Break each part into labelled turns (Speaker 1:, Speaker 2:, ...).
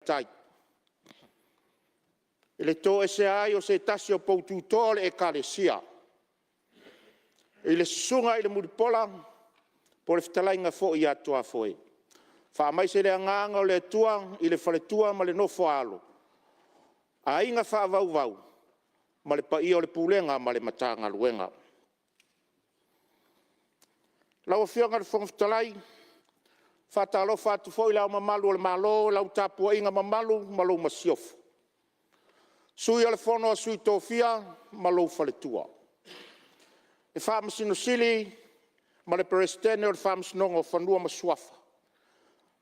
Speaker 1: tai i le toesea ai o se tasi o poututoa o le Ekalesia i le Susuga i le Mulipola po o le Fetalaiga foi ia Tuafoe. Faamaise le agaga o le Atua i le faletua ma le nofo a alo, aiga faavauvau ma le paia o le Pulega ma le Matagaluega. Lau Afioga i le Fofoga Fetalai, e faatalofa atu foi i Le Ao Mamalu o le Malo, lau tapuaiga mamalu ma lau Masiofo, Sui o le Fono a Sui Tofia ma lou faletua, le Faamasino Sili ma le Peresetene o le Faamasinoga o Fanua ma Suafa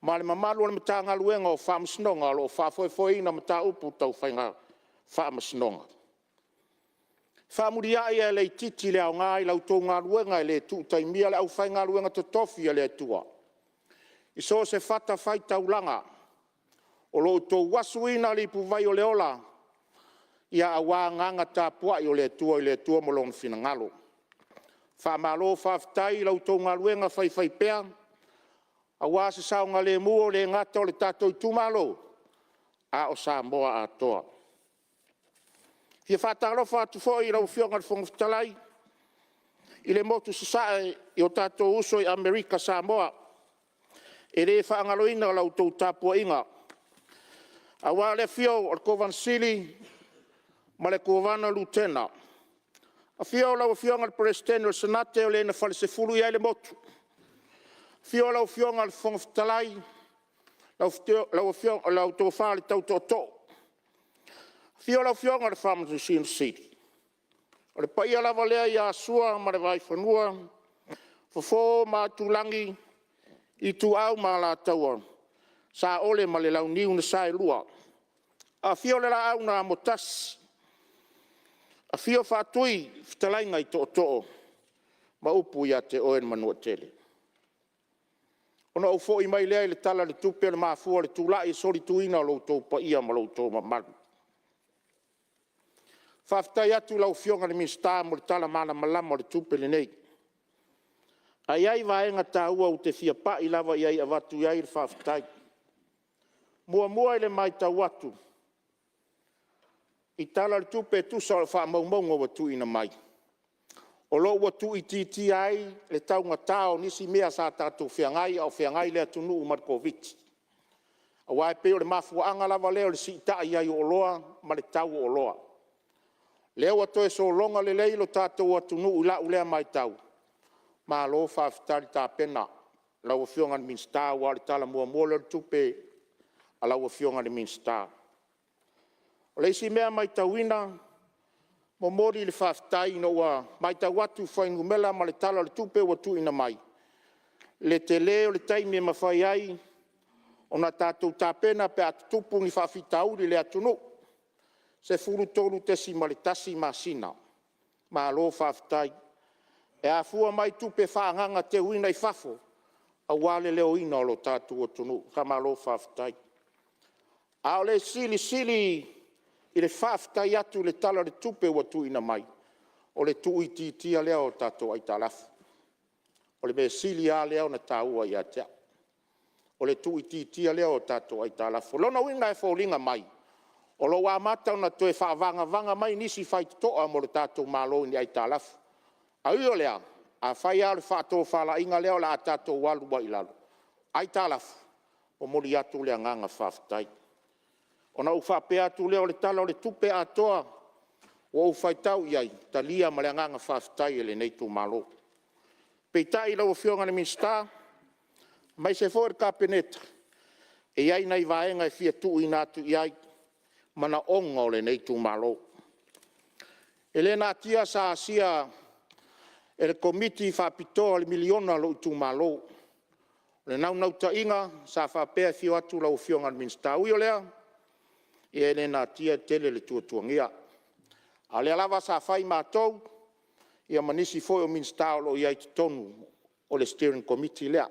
Speaker 1: ma le mamalu o le Matagaluega o Faamasinoga o lo o faafoefoeina mataupu tau faamasinoga. E faamuliai ae le itiiti le aoga i la outou galuega e le tuu taimia le aufaigaluega totofi a le Atua i so o se fatafaitaulaga o lo o outou asuina le ipuvai o le ola aua agaga tapuai o le Atua i le Atua ma Lona finagalo. Faamalo faafetai i la outou galuega faifaipea aua se saogalemu e le gata o le tatou itumalo, a o Samoa atoa. E fia faatalofa atu foi i lau Afioga i le Fofoga Fetalai i le motu i Sasae i o tatou uso i Amerika Samoa, e le faagaloina la outou tapuaiga, aua le afio o le Kovana Sili ma le Kovana Lutena, afio lau Afioga i le Peresetene o le Senate o le na falesefulu i ai le motu, afio lau Afioga i le Fofoga Fetalai, lau Tofa i le Tau Tootoo, afio lau Afioga i le Faamasino Sili. O le paia lava lea ia Sua ma le Vaifanua, Fofo ma Aitulagi, Ituau ma Alataua, Saole ma le Launiu na Saelua, afio le Laau na Amotasi, afio Faatui fetalaiga i Tootoo ma upu ia te Oe le Manuatele. Ona ou foi mai lea i le Tala o le Tupe na mafua i le tulai i le solituina o lo outou paia ma lo outou mamalu. Faafetai atu i lau Afioga i le Minisita mo le tala malamalama o le tupe lenei. Ae e i ai vaega taua ou te fia pai lava i ai e avatu i ai le faafetai. Muamua i le matau atu i Tala o le Tupe tusa o faamaumauga ua tuuina mai, o lo o ua tuuitiitia ai le taugata o nisi mea sa tatou feagai a o feagai le atunuu ma le Koviti. Aua e pei o le mafuaaga lava lea o le siitai ai o oloa ma le tau o oloa. O lea ua toe sologa lelei lo tatou atunuu i lau lea matau, malo faafetai tapena lau Afioga i le Minisita aua o le Tala Muamua lea o le Tupe a lau Afioga i le Minisita. O le isi mea matauina, momoli le faafetai ina ua matau atu i fuainumera ma le Tala o le Tupe ua tuuina mai, le tele o le taimi e mafai ai ona tatou tapena pe a tutupu ni faafitauli i le atunuu, 13.1 masina. Malo faafetai. E afua mai tupe faaagaaga teuina i fafo aua le leoina o le tatou atunuu. Faamalo faafetai. A o le silisili i le faafetai atu i le Tala o le Tupe ua tuuina mai, o le tuuitiitia lea o tatou aitalafu. O le mea sili lava lea ona taua ia te au, o le tuuitiitia lea o tatou aitalafu. O lona uiga e foliga mai, o lo o ua amata ona toe faavagavaga mai nisi faitotoa mo le tatou Malo i ni aitalafu. Ae ui o lea, afai lava o le faatofalaiga lea o le a tatou alu ai i lalo, aitalafu, momoli atu le agaga faafetai. Ona ou faapea atu lea, o le Tala o le Tupe atoa ua ou faitau i ai, e talia ma le agaga faafetai e lenei itumalo. Peitai lau Afioga i le Minisita aemaise foi le Kapeneta, e i ai nai vaega e fia tuuina atu i ai manaoga o lenei itumalo. E le natia sa asia e le Komiti Faapitoa le $1 miliona a lou itumalo. O le naunautaiga sa faapea e afio atu lau Afioga i le Minisita. E ui o lea, e le natia e tele le tuatuagia. A o lea lava sa fai matou ma nisi foi o Minisita o lo o i ai i totonu o le Steering Committee lea.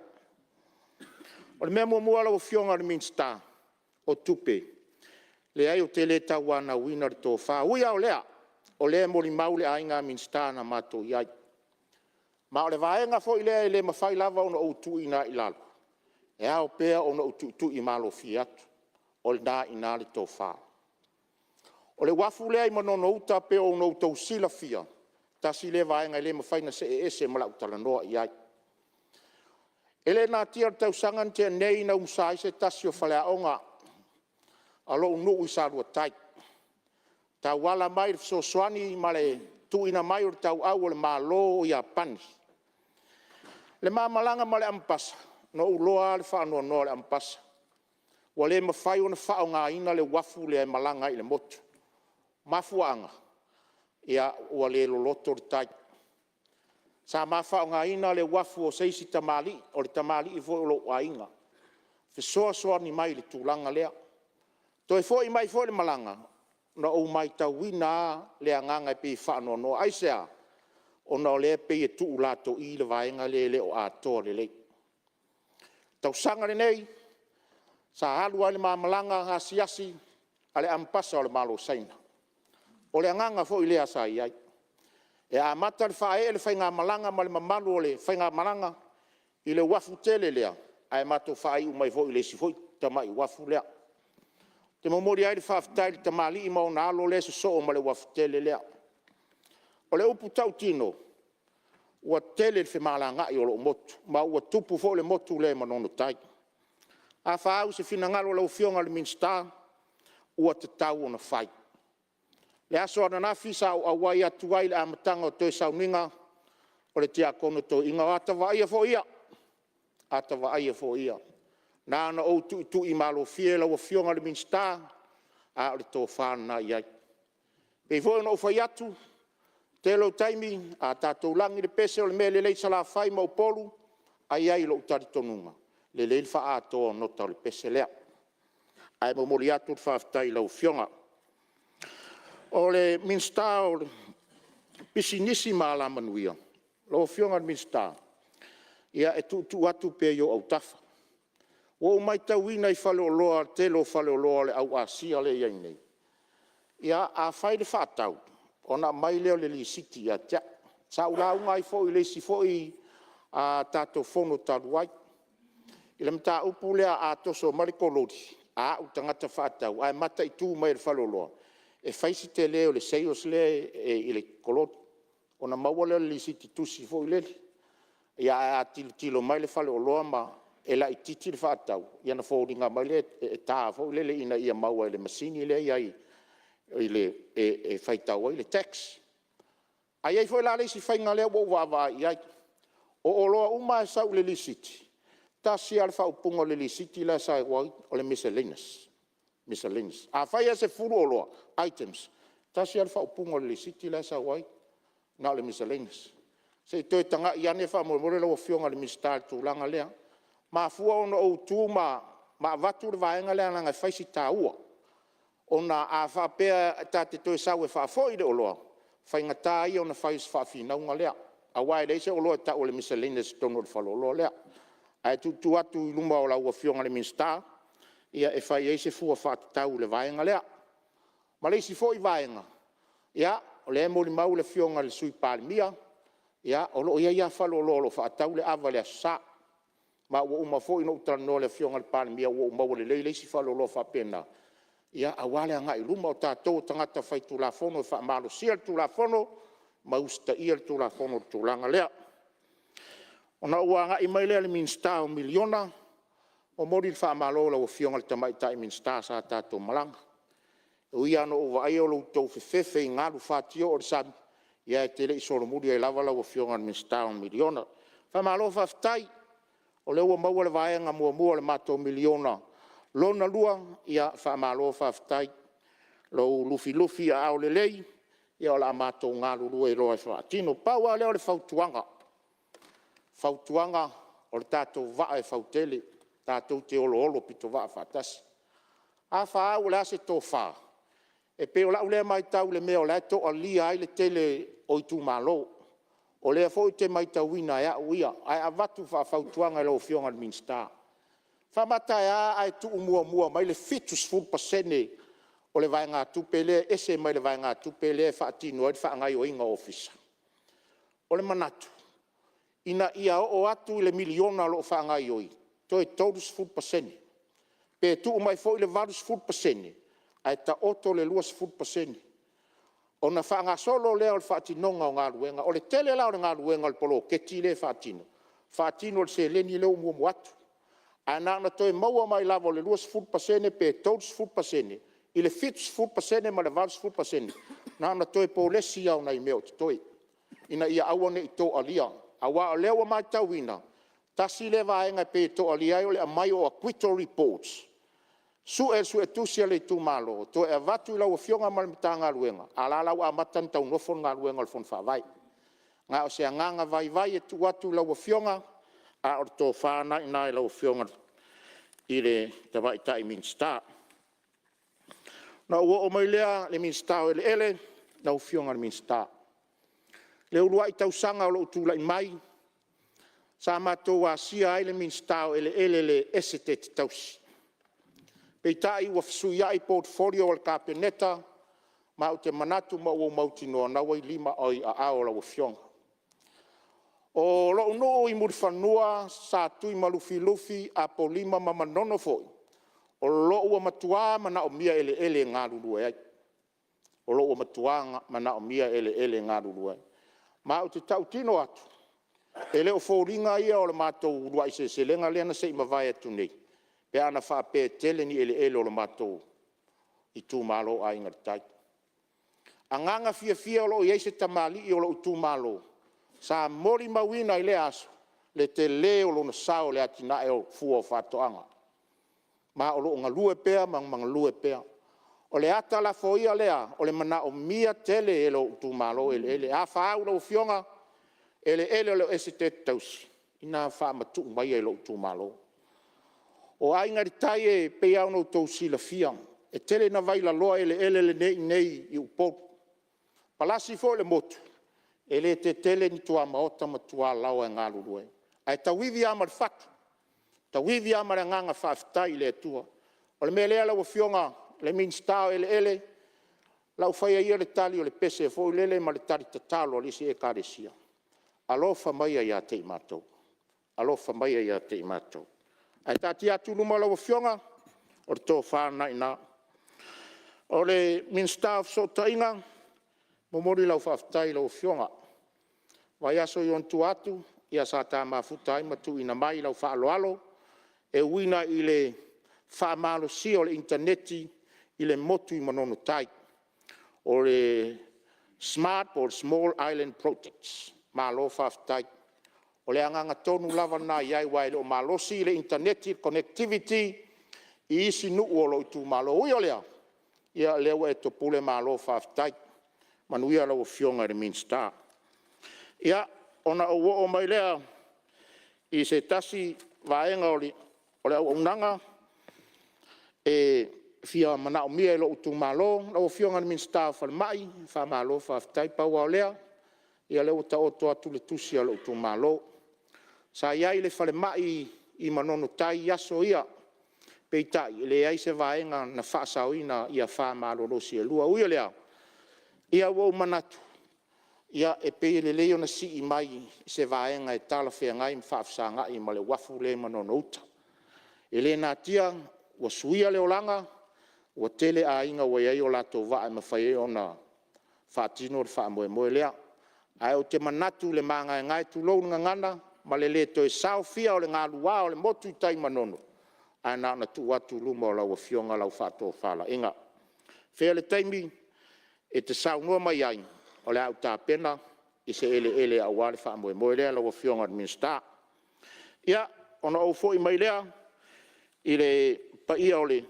Speaker 1: O le mea muamua lau Afioga i le Minisita o Tupe, leai ou te le tauanauina le tofa. E ui lava o lea, o lea e molimau le aiga Minisita na matou i ai. Ma o le vaega foi lea e le mafai lava ona ou tuuina ai i lalo, e ao pea ona ou tuitui malofie atu. O lena e i ina le tofa. O le uafu lea i Manono Uta pei ona outou silafia, tasi lea vaega e le mafai ona see ese ma lau talanoa i ai. E le natia i le tausaga na tea nei na umusa ai se tasi o faleaoga a lou nuu i Salua tai, e tauala mai i le fesoasoani ma le tuuina mai o le tauau o le Malo o Iapani. I le ma malaga ma le Amepasa, na ou iloa lava le faanoanoa o le Amepasa, ua le mafai ona faaaogaina le uafu lea e malaga ai i le motu. Mafuaaga, ua le loloto le tai. Sa ma faaaogaina le uafu o se isi tamalii, o le tamalii foi o lou aiga, fesoasoani mai i le tulaga lea. Toe foi mai foi le malaga, na ou matauina lava le agaga e pei e faanoanoa. Aisea? Ona o lea e pei e tuulatoi le vaega lea e le o atoa lelei. O le tausaga lenei, sa alu ai i le ma malaga asiasi a le Amepasa o le Malo o Saina. O le agaga foi lea sa i ai, e amata i le faaee le faigamalaga ma le mamalu o le faigamalaga i le uafu tele lea, ae matou faaiu mai foi i le isi tamai uafu lea. Ou te momoli ai le faafetai i le tamalii ma ona alo lea e sosoo ma le uafu tele lea. O le upu tautino, ua tele le femalagaai o lou motu, ma ua tupu foi le motu lea i Manono Tai. A fa au i se finagalo o lau Afioga i le Minisita, ua tatau ona fai. O le aso ananafi sa ou auai atu ai i le amataga o toe sauniga o le tiakono toeaina, o ata vaaia foi ia. Na ona ou tuitui malofie lau Afioga i le Minisita, a o le tofa lena e i ai. E pei foi ona ou fai atu, o le tele o taimi a tatou lagi le pese o le mea lelei i Salafai ma Upolu, ae i ai lou talitonuga, lelei le faaatoa o nota o le pese lea. Ae momoli atu le faafetai i lau Afioga. O le Minisita o Pisinisi ma Alamanuia, lau Afioga i le Minisita, ia e tuutuu atu pea i ou autafa. Ua ou matauina i faleoloa i le tele o faleoloa o le au Asia lea e i ai nei, a fai le faatau, ona aumai lea o le lisiti ia te au. Sa ou lauga ai foi i le isi foi tatou Fono talu ai i le mataupu lea a toso mai le kololi a au le tagata faatau ae mataitu mai e le faleoloa, e fai si tele o le sales lea i le kololi, ona maua lea o le lisiti tusi foi lele. Ia ae a tilotilo mai le faleoloa ma e laitiiti le faatau, ia ona foliga mai lea e ta foi lele ina ia maua e le masini lea e i ai e faitau ai le tax. Ae i ai foi la le isi faiga lea ua ou vaavaai i ai, o oloa uma lava e sau i le lisiti, e tasi lava le faaupuga o le lisiti la e sau ai, o le miscellaneous. Afai e 10 oloa, items, e tasi lava le faaupuga o le lisiti la e sau ai, na o le miscellaneous. Se i toe tagai ane faamolemole lau Afioga i le Minisita i le tulaga lea. E mafua ona ou tu ma avatu le vaega lea leaga e fai si taua, ona a faapea ta te toe sau e faafoi le oloa, faigata ia ona fai o si faafinauga lea, aua e leai se oloa e tau o le miscellaneous i totonu o le faleoloa lea. Ae tuutuu atu i luma o lau Afioga i le Minisita e fai ai se fua faatatau i le vaega lea. Ma le isi foi vaega, o lea e molimau le Afioga i le Sui Palemia, o lo o i ai lava faleoloa o lo o faatau le ava i le Aso Sa. Ma ua uma foi ona ou talanoa i le Afioga i le Palemia ua ou maua lelei le isi faleoloa faapena, aua le agai i luma. O tatou o tagata faitulafono e faamalosia le Tulafono ma usitaia le Tulafono i le tulaga lea. Ona ou agai mai lea i le Minisita o Miliona, momoli le faamalo i lau Afioga i le Tamaitai Minisita sa tatou malaga. E ui lava ina ou vaaia lo outou fefefe i galu fatioo o le sami, ae e te le i solomuli ai lava lau Afioga i le Minisita o Miliona. Faamalo faafetai, o lea ua maua le vaega muamua o le matou miliona lona lua, faamalo faafetai i lou lufilufi aao lelei, ia o le a matou galulue loa e faatino. Pau lava lea o le fautuaga, fautuaga o le tatou vaa e fautele, tatou te oloolopitovaa faatasi. A fa au o le a se tofa? E pei o lau lea matau i le mea o la e toalia ai le tele o itumalo. O lea foi ou te matauina e au ia, ae avatu faafautuaga i lau Afioga i le Minisita, faamata e a ae tuu muamua mai le 70% o le vaegatupe lea e ese mai le vaegatupe lea e faatino ai le faagaoioiga o Ofisa? O le manatu, ina ia oo atu i le miliona o lo o faagaoioi, toe 30%. Pe tuu mai foi le 80% ae taoto le 20% ona faagasolo lea o le faatinoga o galuega. O le tele la o le galuega o le poloketi lea e faatino, faatino i le seleni lea ua muamua atu. Ae na ona toe maua mai lava o le 20% pe 30% i le 70% ma le 80%, na ona toe polesi lava o nai mea o totoe ina ia aua ne i toalia. Aua o lea ua matauina, tasi lea vaega e pei e toalia ai o le aumai o acquittal reports, sue e le suetusi a le itumalo toe avatu i lau Afioga ma le Matagaluega, a o la e la ua amata ona taunofo le galuega a le Fono Faavae. Na o se agaga vaivai e tuu atu i lau Afioga, a o le tofa lena e i ina i lau Afioga i le Tamaitai Minisita. Ona ou oo mai lea i le Minisita o Eleele. Lau Afioga i le Minisita, i le uluai tausaga o lou tulai mai sa matou asia ai le Minisita o Eleele i le Esetete Tausi, peitai ua fesuiai portfolio a le Kapeneta ma ou te manatu ma ou mautinoa o lena ua i aao o lau Afioga. O lou nuu i Mulifanua, Satui ma Lufilufi, Apolima ma Manono foi, o lo o ua matua manaomia eleele e galulue ai, o lo o ua matua manaomia eleele e galulue ai. Ma ou te tautino atu, e le o foliga ia o le matou uluai seleselega lea na se i mavae atu nei pe ana faapea e tele ni eleele o le matou itumalo o Aiga i le Tai. Agaga fiafia o lo o i ai se tamalii o lou itumalo sa molimauina i lea aso le tele o lona sao i le atinae o fua o faatoaga, ma o lo o galue pea ma galue pea. O le ata lafoia lea o le manaomia tele e lou itumalo eleele. A fa au lau Afioga, eleele o le Esetete Tausi, ina faamatuu maia i lou itumalo. O Aiga i le Tai e pei lava ona outou silafia, e tele ina vailaloa eleele nei i inei i Upolu. E palasi foi le motu, e le tetele ni tuamaota ma tualaoa e galulue ai, ae tauivi lava ma le fatu, tauivi lava ma le agaga faafetai i le Atua. O le mea lea lau Afioga i le Minisita o Eleele, o lau faia ia le tali o le pese foi lele ma le tali tatalo a le isi Ekalesia, alofa maia ia te i matou, alofa maia ia te i matou. Ae taatia atu i luma o lau Afioga, o le tofa lena e i ina. O le Minisita o Fesootaiga, e momoli lau faafetai i lau Afioga. O le vaiaso i ona tua atu sa ta mafuta ai ma tuuina mai lau faaaloalo e uiga i le faamalosia o le initaneti i le motu i Manono Tai, o le SMART po o le Small Island Projects. Malo faafetai. O le agaga tonu lava lena e i ai aua e le o malosi le initaneti le connectivity i isi nuu o lou itumalo. E ui o lea, ia o lea ua e topule malo faafetai. Manuia lau Afioga i le Minisita. Ia, ona ou oo mai lea i se tasi vaega o le auaunaga e fia manaomia e lou itumalo. Lau Afioga i le Minisita o Falemai, faamalo faafetai. Pau lava o lea, o lea ua taoto atu le tusi a lou itumalo. Sa i ai le falemai i Manono Tai i aso ia, peitai, e leai se vaega na faasaoina ia fa malolosi e lua. E ui o lea, ua ou manatu, e pei e lelei ona sii mai i se vaega e talafeagai ma faafesagai ma le uafu lea i Manono Uta. E le natia, ua suia le olaga, ua tele aiga ua i ai o latou vaa e mafai ai ona faatino le faamoemoe lea. Ae ou te manatu i le magaegae tulou le gagana ma le le toe saofia o le galua o le motu i tai i Manono, ae na ona tuu atu i luma o lau Afioga lau faatofalaiga. O fea le taimi e te saunoa mai ai, o le a ou tapena se eleele aua le faamoemoe lea lau Afioga i le Minisita. Ia, ona ou foi mai lea i le paia o le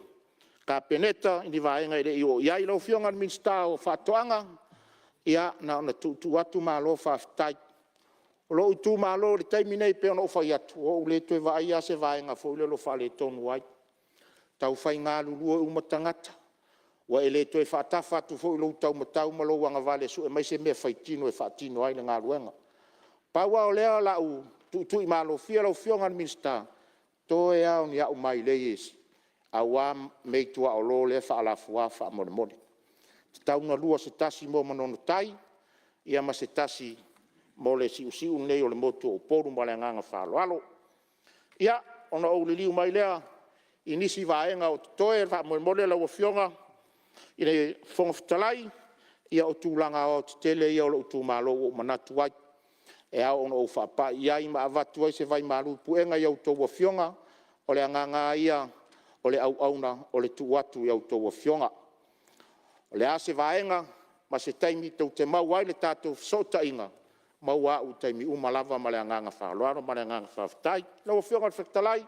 Speaker 1: Kapeneta i ni vaega e le i oo i ai. Lau Afioga i le Minisita o Faatoaga, ia na ona tuutuu atu malo faafetai. O lou itumalo i le taimi lenei pei ona ou fai atu, ua ou le toe vaaia lava se vaega foi lele o faaletonu ai, taufai galulue uma tagata, ua e le toe faatafa atu foi i lou taumatau ma lou agavale e sue mai se mea faitino e faatino ai le galuega. Pau lava o lea o lau tuutuimalofie lau Afioga i le Minisita, toe lava o ni au mailei aua meaituaolo lea e faalafua faamolemole. E tatau ona lua, o se tasi mo Manono Tai ma se tasi mo le siusiu lenei o le motu o Upolu. Ma le agaga faaaloalo. Ia, ona ou liliu mai lea i nisi vaega o totoe faamolemole lau Afioga i le Fofoga Fetalai. Ia o tulaga aoaotetele ia o lou itumalo ua ou manatu ai, e ao ona ou faapai i ai ma avatu ai se vaimalu i puega i a outou Afioga. O le agaga lava ia o le auauna o le tuu atu i a outou Afioga. O le a se vaega ma se taimi tou te maua ai le tatou fesootaiga, maua au i taimi uma lava ma le agaga faaaloalo ma le agaga faafetai. Lau Afioga i le Fofoga Fetalai,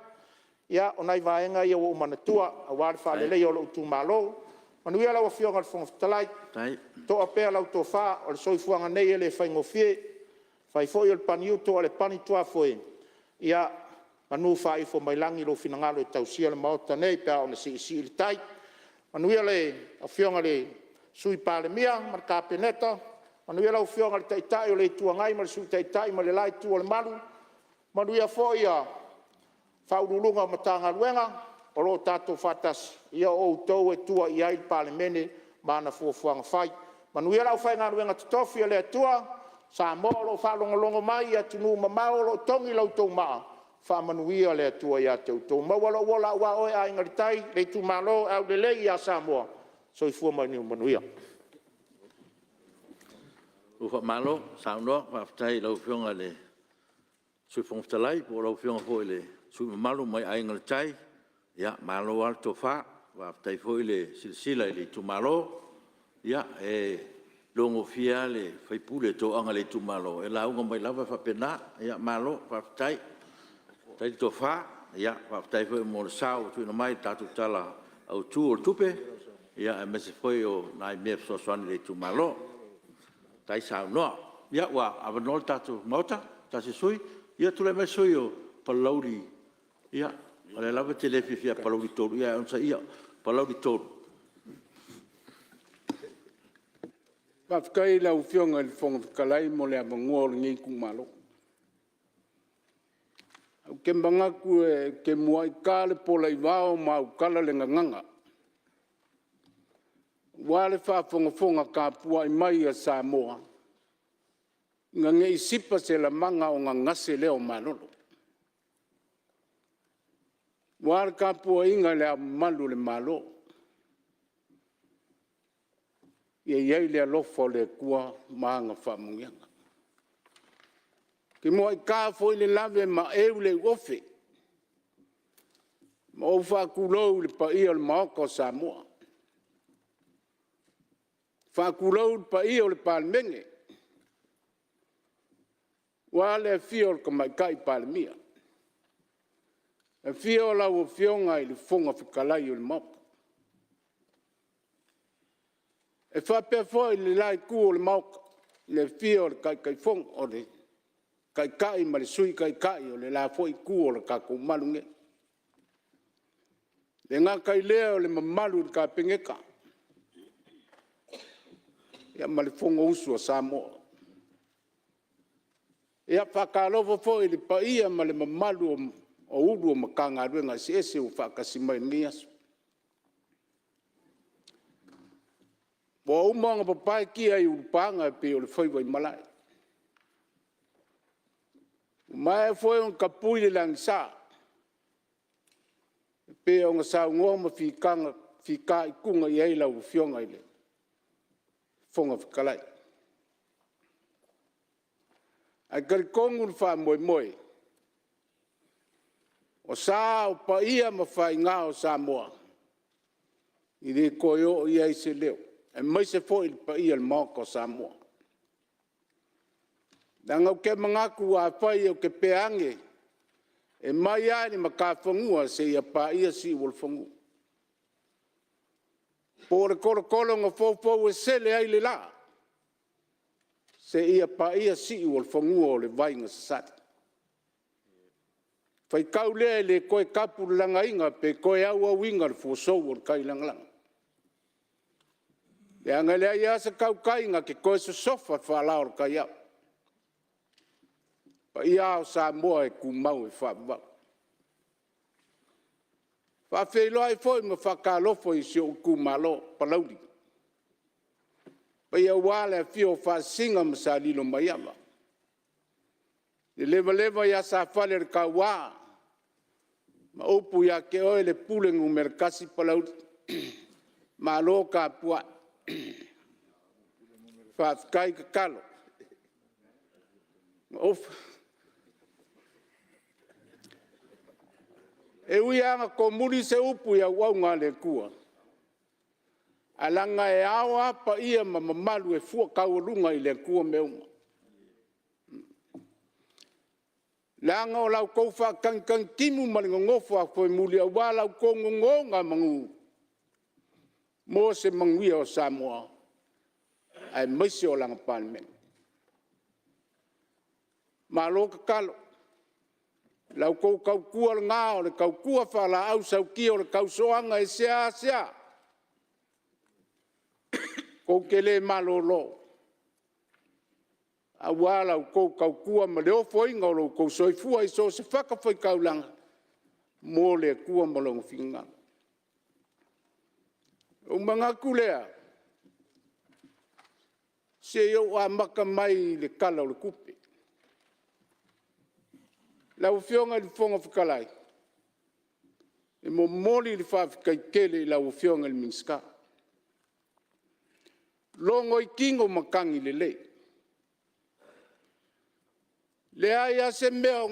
Speaker 1: ia o nai vaega ia ua ou manatua aua le faaleleia o lou itumalo. Manuia lau Afioga i le Fofoga Fetalai, toa pea lau tofa, o le soifuaga nei e le faigofie. Afai foi o le pagiuto a o le pagituafoe, ia manu faaifo mai lagi lou finagalo e tausia le Maota nei pe a ona siisii le tai. Manuia le Afioga i le Sui Palemia ma le Kapeneta, manuia lau Afioga i le Taitai o le Itu Agai ma le Sui Taitai ma le la itu o le malu, manuia foi Ofisa Sili o Pulega o Matagaluega o lo o tatou faatasi. Ia o outou e tua i ai le Palemene ma ana fuafuaga fai. Manuia le aufaigaluega totofi a le Atua Samoa o lo o faalogologo mai i atunuu mamao o lo o togi la outou maa, faamanuia le Atua ia te outou. Maua lou ola aua oe Aiga i le Tai, le itumalo, aulelei ia Samoa. Soifua ma ia manuia. Ua faamalo saunoa faafetai i lau Afioga i le Sui Fofoga Fetalai po o lau Afioga foi i le sui usufono mamalu mai Aiga i le Tai. Malo lava le tofa, faafetai foi le silasila i le itumalo. E iloagofie lava le sui usufono e toaga i le itumalo, e lauga mai lava e faapena. Malo faafetai, faafetai le tofa, faafetai foi mo le sao ua tuuina mai i le tatou Tala Autu o le Tupe, aemaise foi o nai mea e fesoasoani i le itumalo. Faafetai saunoa. Ia ua avanoa le tatou Maota i se tasi o sui usufono. Ia tulai mai le sui usufono mo Palauli, o lea lava e te le fiafia ia Palauli 3 ae onosai ia, Palauli 3. Faafetai i lau Afioga i le Fofoga Fetalai mo le avanoa o lenei itumalo. Ou te manatu ou te muai ta le pola i vao ma autala le gagana aua le faafogafoga tapuai mai a Samoa ina ne i sipa se lamaga ona gase lea o malolo. Aua le tapuaiga i Le Ao Mamalu o le Malo, ia i ai le alofa o le Atua ma ana faamanuiaga. Ou te muai ta foi le lavemaeu le iuofe ma ou faatulou i le paia o le Maota o Samoa. Faatulou le paia o le Palemene, aua le afio o le Tamaitai Palemia, afio lau Afioga i le Fofoga Fetalai o le Maota. E faapea foi i le la itu o le Maota i le afio o le Taitaifono, o le Taitai ma le Sui Taitai o le la foi itu o le tatou malu nei. E le gata i lea o le mamalu i le Kapeneta ma le Fonousu a Samoa. E faatalofa foi i le paia ma le mamalu o Ofisa Sili o Pulega o Matagaluega eseese ua faatasi mai i lenei aso. Ua uma ona papae tia i Ulupaga e pei o le faiva i malae. Ua maea foi ona tapui le lagisa e pei ona saunoa ma fitaituga i ai lau Afioga i le Fofoga Fetalai. Ae talitonu le faamoemoe, o sa, o paia ma faiga o Samoa, e le toe oo i ai se leo, aemaise foi le paia o le Maota o Samoa. Leaga ou te manatu afai ou te pea ane, e mai lava i le matafanua seia paia siuolefanua, po o le tolotolo na foufou e sele ai le la seia paia siuolefanua o le vai na sasali. Ona faitau lea e le toe tapulalagaina pe toe auauina le fuesou o le tailagalaga, leaga e leai lava se tautai na te toe sosofa le faalao o le taiao. O paia lava o Samoa e tumau e faavavau. E faafeiloai foi ma faatalofa i si ou itumalo o Palauli, le paia aua le afio o Faasisina ma Sa Lilomaiava, le levaleva ia Safaleuletaua
Speaker 2: Ma upu ia te oe le Pule numera 1 Palauli, malo tapuai, faafetai tatalo. E ui lava ina tomuli se upu i auauna a le Atua, ae leaga e ao lava paia ma mamalu e fua taualuga i le Atua mea uma. Leaga o la outou faatagitagitimu ma le nonofo a foemuli aua la outou nonogamanu mo se manuia o Samoa aemaise o lana Palemene. Malo tatalo. O la outou tautua lena o le tautua faalaau sautia o le tausoaga e seasea tou te le malolo aua la outou tautua ma le ofoina o lo outou soifua i so o se fatafaitaulaga mo le Atua ma Lona finagalo. Ona ou manatu lea, se i ou amata mai i le Tala o le Tupe. Lau Afioga i le Fofoga Fetalai, e momoli le faafetai tele i lau Afioga i le Minisita, logoitino matagi lelei. E leai lava se mea o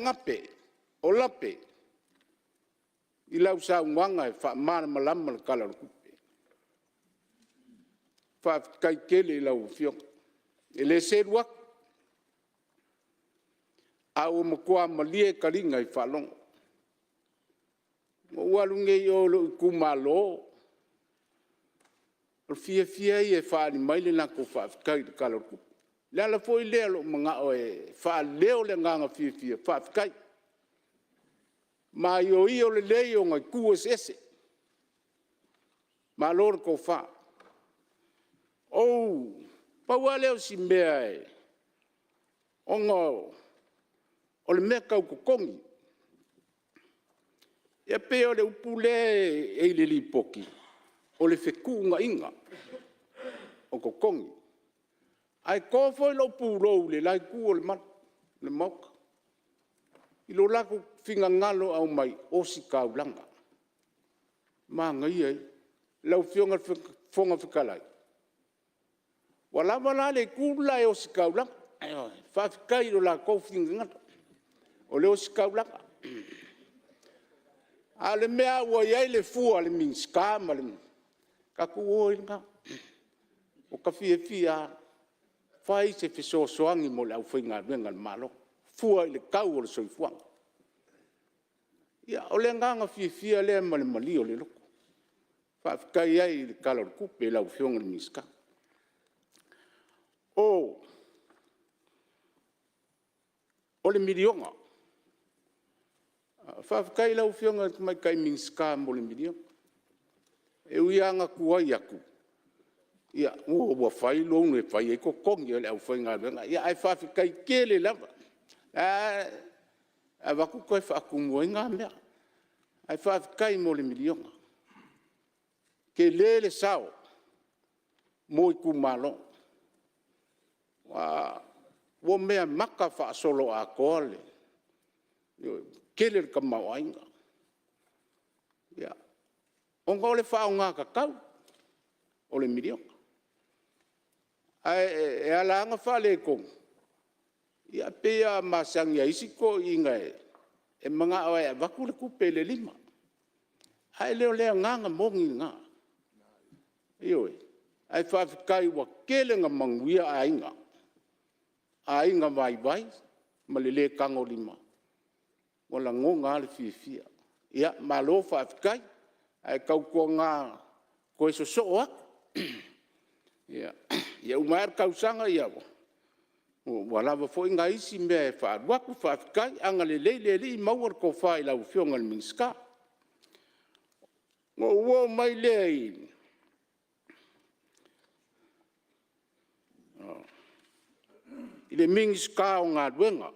Speaker 2: lape i lau saunoaga e faamalamalama le Tala o le Tupe. Faafetai tele i lau Afioga. E le selu atu, ae ua matua malie taliga i faalogo. Na ou alu nei i o i lou itumalo, o le fiafia ia e faaali mai le latou faafetai i le Tala o le Tupe. O le ala foi lea o lou manao e faaleo le agaga fiafia, faafetai. Maioio lelei ona itu eseese. Malo le tofa. Pau lava lea o si mea ona o le mea tau totogi. Ia pei o le upu lea e i le Lipoti, o le fetuunaiga o totogi. Ae to foi lou pulou i le la itu o le malu o le Maota i lo latou finagalo e aumai, ositaulaga, manaia ia. Lau Afioga i le Fofoga Fetalai, ua lava la le itu le la e ositaulaga, ioe, faafetai i lo latou finagalo o le ositaulaga. A o le mea lava ua i ai le fua a le Minisita ma le… tatou o ai lena. Ua ta fiafia lava, fai se fesoasoani mo le aufaigaluega a le Malo, fua i le tau o le soifuaga. Ia o le agaga fiafia lea ma le malie o le loto, e faafetai ai i le Tala o le Tupe i lau Afioga i le Minisita. O le miliona, faafetai i lau Afioga i le Tamaitai Minisita mo le miliona. E ui lava ina tuai atu, ia ua fai loan e fai ai totogi o le aufaigaluega, ae faafetai tele lava. O la e avatu toe faatumu ai na mea. Ae faafetai mo le miliona. Tele le sao mo itumalo. Ua meamata faasoloatoa le tele o le tamaoaiga, ona o le faaaoga tatau o le miliona. Ae ala la ona faaletonu, ia e pei lava ona masani a isi toeaiina e manao lava e avatu le tupe i le lima, ae le o le agaga moni lena. Ioe. Ae faafetai ua tele ina manuia aiga, aiga vaivai ma le le tagolima, ua lagona lava le fiafia. Ia malo faafetai, ae tautuana toe sosoo atu, ia uma ane le tausaga ua lava foi nai isi mea e faaalu atu, faafetai. Agalelei le Alii maua le tofa i lau Afioga i le Minisita. Ona ou oo mai lea i le Minisita o Galuega,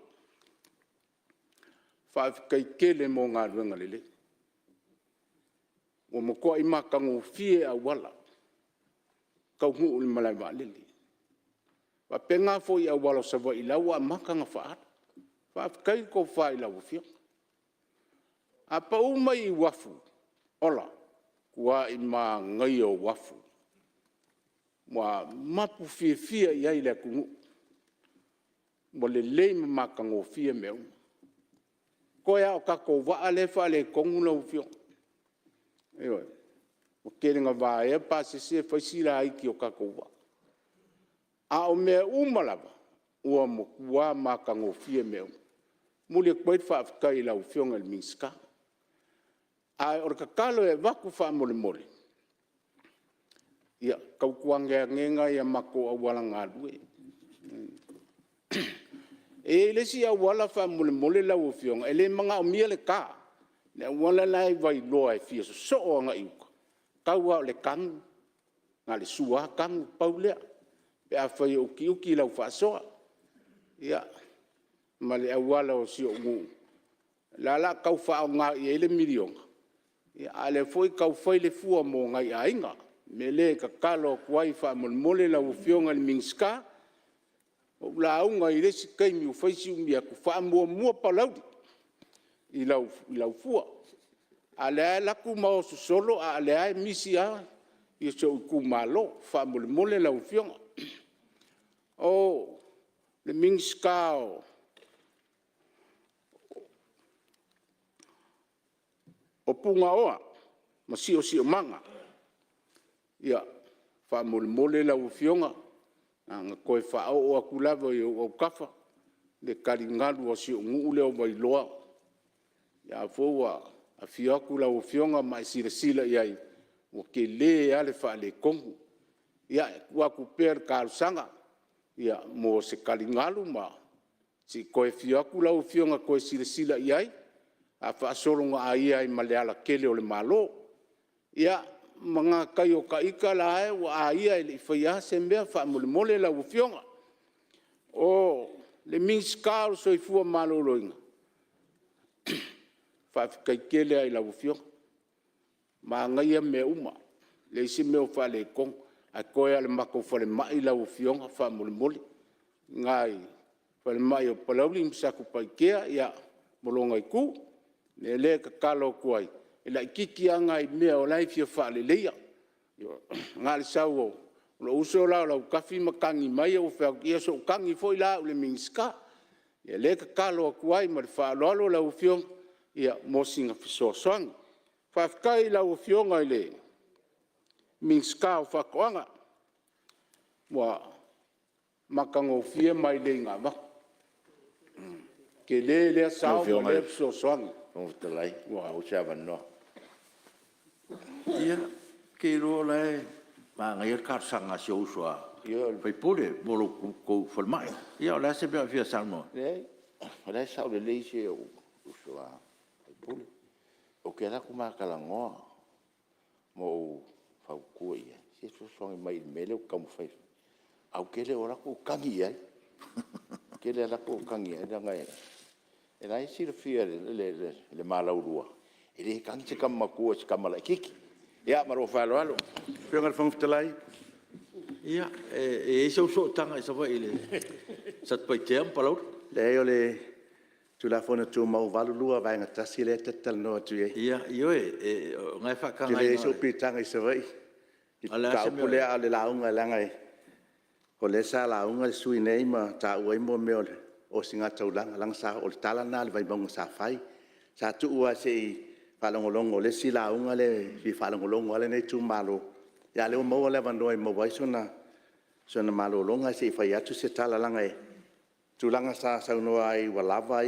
Speaker 2: faafetai tele mo galuega lelei. Ua matuai matagofie auala e taunuu i le malae vaalele. E faapena foi i auala o Savaii o la e ua amata ona faaalu. Faafetai le tofa i lau Afioga. A pau mai i uafu, ola, matua manaia o uafu, ua mapu fiafia i ai le atunuu, ua lelei ma matagofie mea uma. Toe lava o tatou vaa lea e faaletonu lau Afioga. Ioe. Ua tele ina vaea pasese e fai si laiti o tatou vaa, a o mea uma lava, ua matua matagofie mea uma. E momoli atu ai le faafetai i lau Afioga i le Minisita. Ae o le tatalo e avatu faamolemole, ia tautuana ane nai a matou auala galue. E i ai le isi auala faamolemole lau Afioga, e le manaomia le ta, le auala la e i Vailoa e fia sosoo agai i uta, tau lava o le tanu, na o le sua lava tanu, pau lea, pe afai e utiuti lau faasoa. Ia, ma le auala o si ou nuu, o la e o le a tau faaaoga i ai le $1 miliona, a o lea foi e tau fai le fua mo nai aiga. O le mea lea e tatalo atu ai faamolemole lau Afioga i le Minisita, ua ou lauga i le isi taimi ua fai si umi atu, faamuamua Palauli i lau fua, a o lea lava e alu atu ma o sosolo a o lea lava e misi lava si ou itumalo, faamolemole lau Afioga. O le Minisita o Punaoa ma Siosiomaga, ia, faamolemole lau Afioga, na ona toe faaoo atu lava i ou autafa le taligalu o si ou nuu lea o Vailoa, o lena foi ua afio atu lau Afioga ma e silasila i ai, ua tele lava le faaletonu. Ia, e tuu atu pea le talosaga mo se taligalu ma se i toe afio atu lau Afioga e toe silasila i ai, a faasolo ina aia ai ma le alatele o le Malo. Ia, ma gatai o ita la ua aia e le i faia lava se mea faamolemole lau Afioga. O le Minisita o le Soifua Maloloina, faafetai tele lava i lau Afioga, manaia mea uma, leai se mea o faaletonu, ae toe lava o le matou falemai lau Afioga faamolemole, i ina i le falemai o Palauli ma Satupaitea ma lona itu. O le mea lea e tatalo atu ai, e laitiiti lava nai mea o la e fia faaleleia. Na o le sau o lou uso la o Lautafi ma tagi mai ou fai atu, ia se i ou tagi foi la au i le Minisita. Ia o lea e tatalo atu ai ma le faaaloalo lau Afioga mo sina fesoasoani. Faafetai i lau Afioga i le Minisita o Faatoaga, ua matagofie mailei na avatu. Tele lea sao ma lea fesoasoani.
Speaker 3: Lau Afioga i le Fofoga Fetalai pe maua se avanoa. Ia, ou te iloa o la e manaia le talosaga a si ou uso a sui usufono mo lo outou falemai. Ia o le a se mea o e fia saunoa ai? Leai, o la e sao lelei si ou uso a sui usufono. Ou te alu atu ma talanoa ma ou fautua i ai, se fesoasoani mai i le mea lea ou te taumafai e fai, ae ou te le o alu atu ou tagi i ai. Ou te le alu atu ou tagi i ai leaga o la e silafia e le ma laulua, e le tagi se tama matua i se tama laitiiti. Ia ma lou faaaloalo.
Speaker 4: Lau Afioga i le Fofoga Fetalai…
Speaker 3: Ia, e i ai sou sootaga i Savaii i Satupaitea ma Palauli?
Speaker 4: Leai o le Tulafono Tumau 82 Vaega 1 lea ta te talanoa atu i ai.
Speaker 3: Ia, ioe, o lena e faataga
Speaker 4: Ou te leai sou piitaga i Savaii i le mataupu lea, a o le lauga leaga o lea sa lauga le sui usufono nei ma taua ai mea o le ositaulaga, leaga o le tala lena a le Vaimauga sa fai. Sa tuu lava se i faalogologo i le isi lauga lea e fia faalogologo lava lenei itumalo, a o lea ua maua le avanoa e maua ai sona malologa se i fai atu se tala, leaga o le tulaga sa saunoa ai ua lava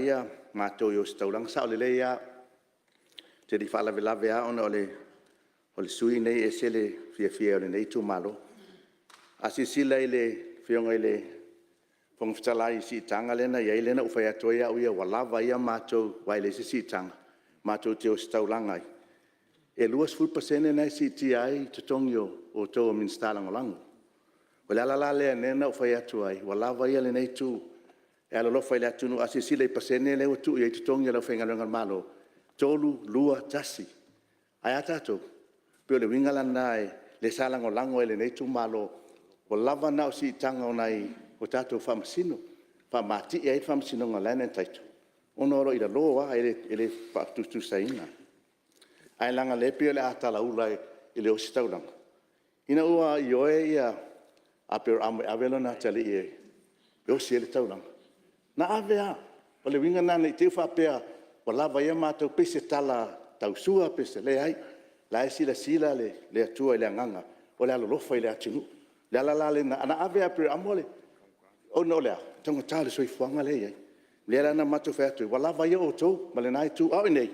Speaker 4: matou i ositaulaga, e sao lelei lava. Ou te le i faalavelave lava ona o le sui usufono lenei e ese le fiafia o lenei itumalo. A silasila i le Afioga i le Fofoga Fetalai i le siitaga lea na i ai, lea na ou fai atu ai au ia, ua lava ia matou aua e leai se siitaga matou te ositaulaga ai. E 20% lena e siitia ai totogi o outou o Minisita Lagolago. O le ala la lea na ou fai atu ai, ua lava ia lenei itu e alolofa i le atunuu. A silasila i pasene lea ua tuu i ai totogi o le aufaigaluega a le Malo, 3, 2, 1. Ae a tatou? E pei o le uiga la lena lea sa lagolago ai e lenei itumalo, ua lava na o siitaga o nai o tatou Faamasino, faamatie ai le Faamasinoga o Land and Title. Ona o lo o i lalo lava, e le faatusatusaina. Ae leaga o lea e pei o le a talaula i le ositaulaga, ina ua ioe Aperamo e ave lona atalii e osi ai le taulaga, na ave lava. O le uiga lena ne i te i ua faapea ua lava ia matou, pei se tala tausua pe se… Leai, o la e silasila le Atua i le agaga o le alolofa i le atunuu. O le ala la lena, na ave e Aperamo ona o le a? O le taugata o le soifuaga lea e i ai. O lea la na matou fai atu ai, ua lava ia outou ma lena itu, a o i inei,